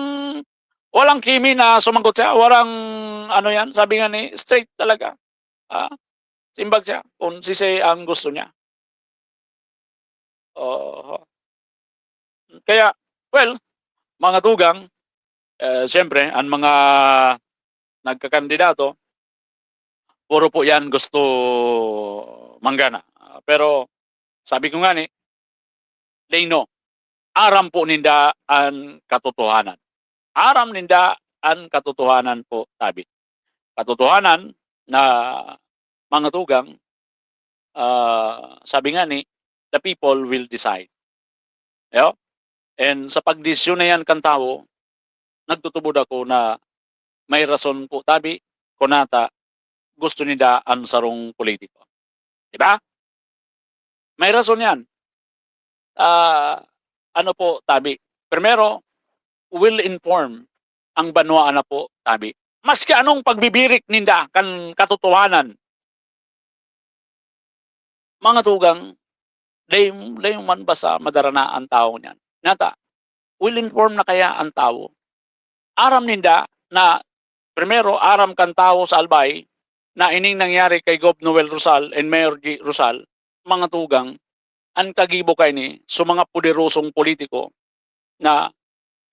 walang kimi na sumagot siya. Walang, ano yan, sabi nga ni, straight talaga. Ah, simbag siya kung sisay ang gusto niya. Oo. Kaya, well, mga tugang, eh, siyempre, ang mga nagkakandidato, puro po yan gusto manggana. Ah, pero, sabi ko nga ni, Leno, aram po ninda an katotohanan. Aram ninda an katotohanan po, tabi. Katotohanan na mga tugang, ah, sabi nga ni, "The people will decide." Yo? And sa pagdesisyon na yan kan tawo, nagtutubod ako na may rason po, tabi, kunata gusto ninda an sarong politiko. Di ba? May rason yan. Ah, ano po, tabi? Primero, will inform ang banwaan na po, tabi. Maski anong pagbibirik ninda kan katotohanan, mga tugang, dai, dai man basta madarana an tawo niyan. Nata, will inform na kaya an tawo? Aram ninda na, primero, aram kan tawo sa Albay na ining nangyari kay Gov Noel Rosal and Mayor G Rosal, mga tugang, an kagibo kaini sa mga poderosong politiko na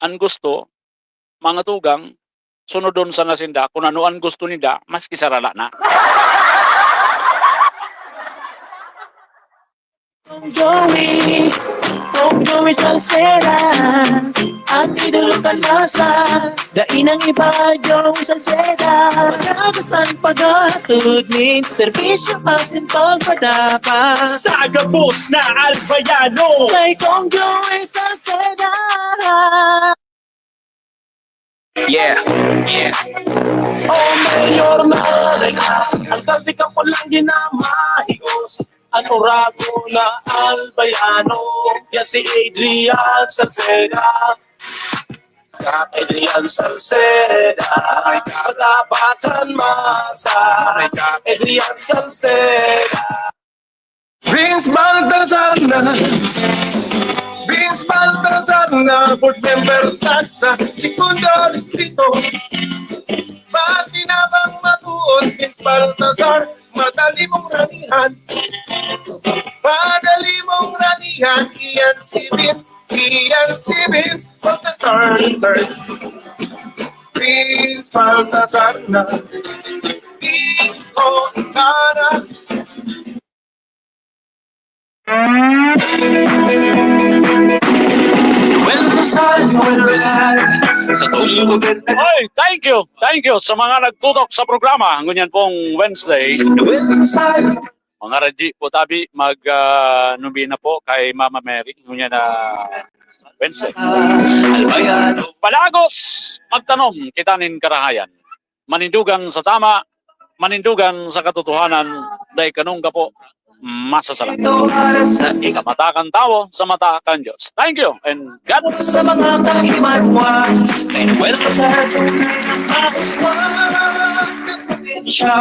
an gusto, mga tugang, sunodon sana sinda kun ano an gusto ninda, maski sarala na. Kong Joey, Kong Joey Salceda, ang idolo kan masa. Dai nang iba, Joey Salceda. Matagos ang paghatod nin serbisyo asin pagpadapat. Sa gabos na Albayano. Kay Kong Joey Salceda. Yeah, yeah. Oh, Mayor na, ang kalbi ka palang ginamahigos. Ano rago na Albayano? Yan si Adrian Salceda. Adrian Salceda. Sa tapakan masa. Adrian Salceda. Vince Baltasar na. Vince Baltasar. Na board member ta sa segundo distrito. Makinabang mabuot, Vince Baltazar, madali mong ranihan. Madali mong ranihan, iyan si Vince, iyan si Vince Baltazar the third. Vince Baltazar na, Vince O'Hara. Well, Rosal, well, Rosal, sa tungkod. Oy, thank you. Thank you sa mga nagtutok sa programa ngunyan pong Wednesday. Well, Rosal, Mga radji po tabi, mag ah, nobena po kay Mama Mary ngunyan na Wednesday. Albayano. Palagos, magtanom kita nin karahayan. Manindugang sa tama, manindugang sa katotohanan, dai kanong gapo masasalamat. Ito alas sa Sa mata kan tawo, sa mata kan Diyos. Thank you and God bless. Sa mga kahimanwa, may well sa ating mga uswag sa probinsya.